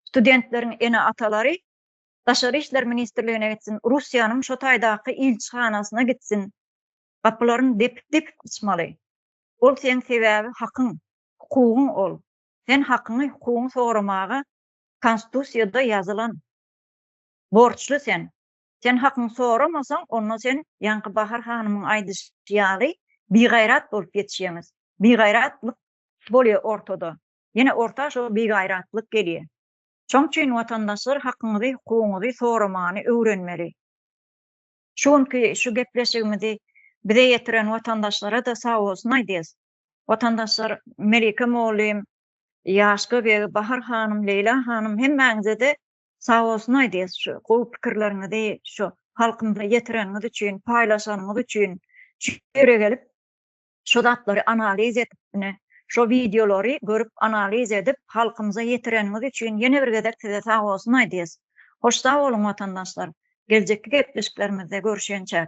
studentleriň ene-atalary Daşary işler ministrligine gitsin, Russiýanyň şo taýdaky ilçihanasyna gitsin. Gapylaryny depip-depip açmaly. Ol seň sebäbi hakyň, hukugyň ol. Sen hakyňy, hukugyňy soramaga konstitusiýada ýazylan. Borçly sen. Sen hakyňy soramasaň, onda sen ýaňky Bahar hanymyň aýdyşy ýaly bigaýrat bolup ýetişýäňiz. Bigaýratlyk bolýar ortada. Ýene orta şo bigaýratlyk gelýär. Şoň üçin watandaşlar hakyňyzy, hukugyňyzy soramany öwrenmeli. Şu günki şu gepleşigimizi bize ýetiren watandaşlara-da sagbolsun aýdýas. Watandaşlar Melike mugallym, Ýaşka beg, Bahar hanym, Leýla hanym hemmäňize-de sagbolsun aýdýas şu gowy pikirleriňizi şu halkymyza ýetireniňiz üçin, paýlaşanyňyz üçin, şu ýere gelip şu zatlary analiz edip ine şo wideolary görüp analiz edip halkymyza ýetireniňiz üçin ýene bir gezek size sagbolsun aýdýas. Hoş sag boluň watandaşlar. Geljekki gepleşiklerimizde görüşýänçäk.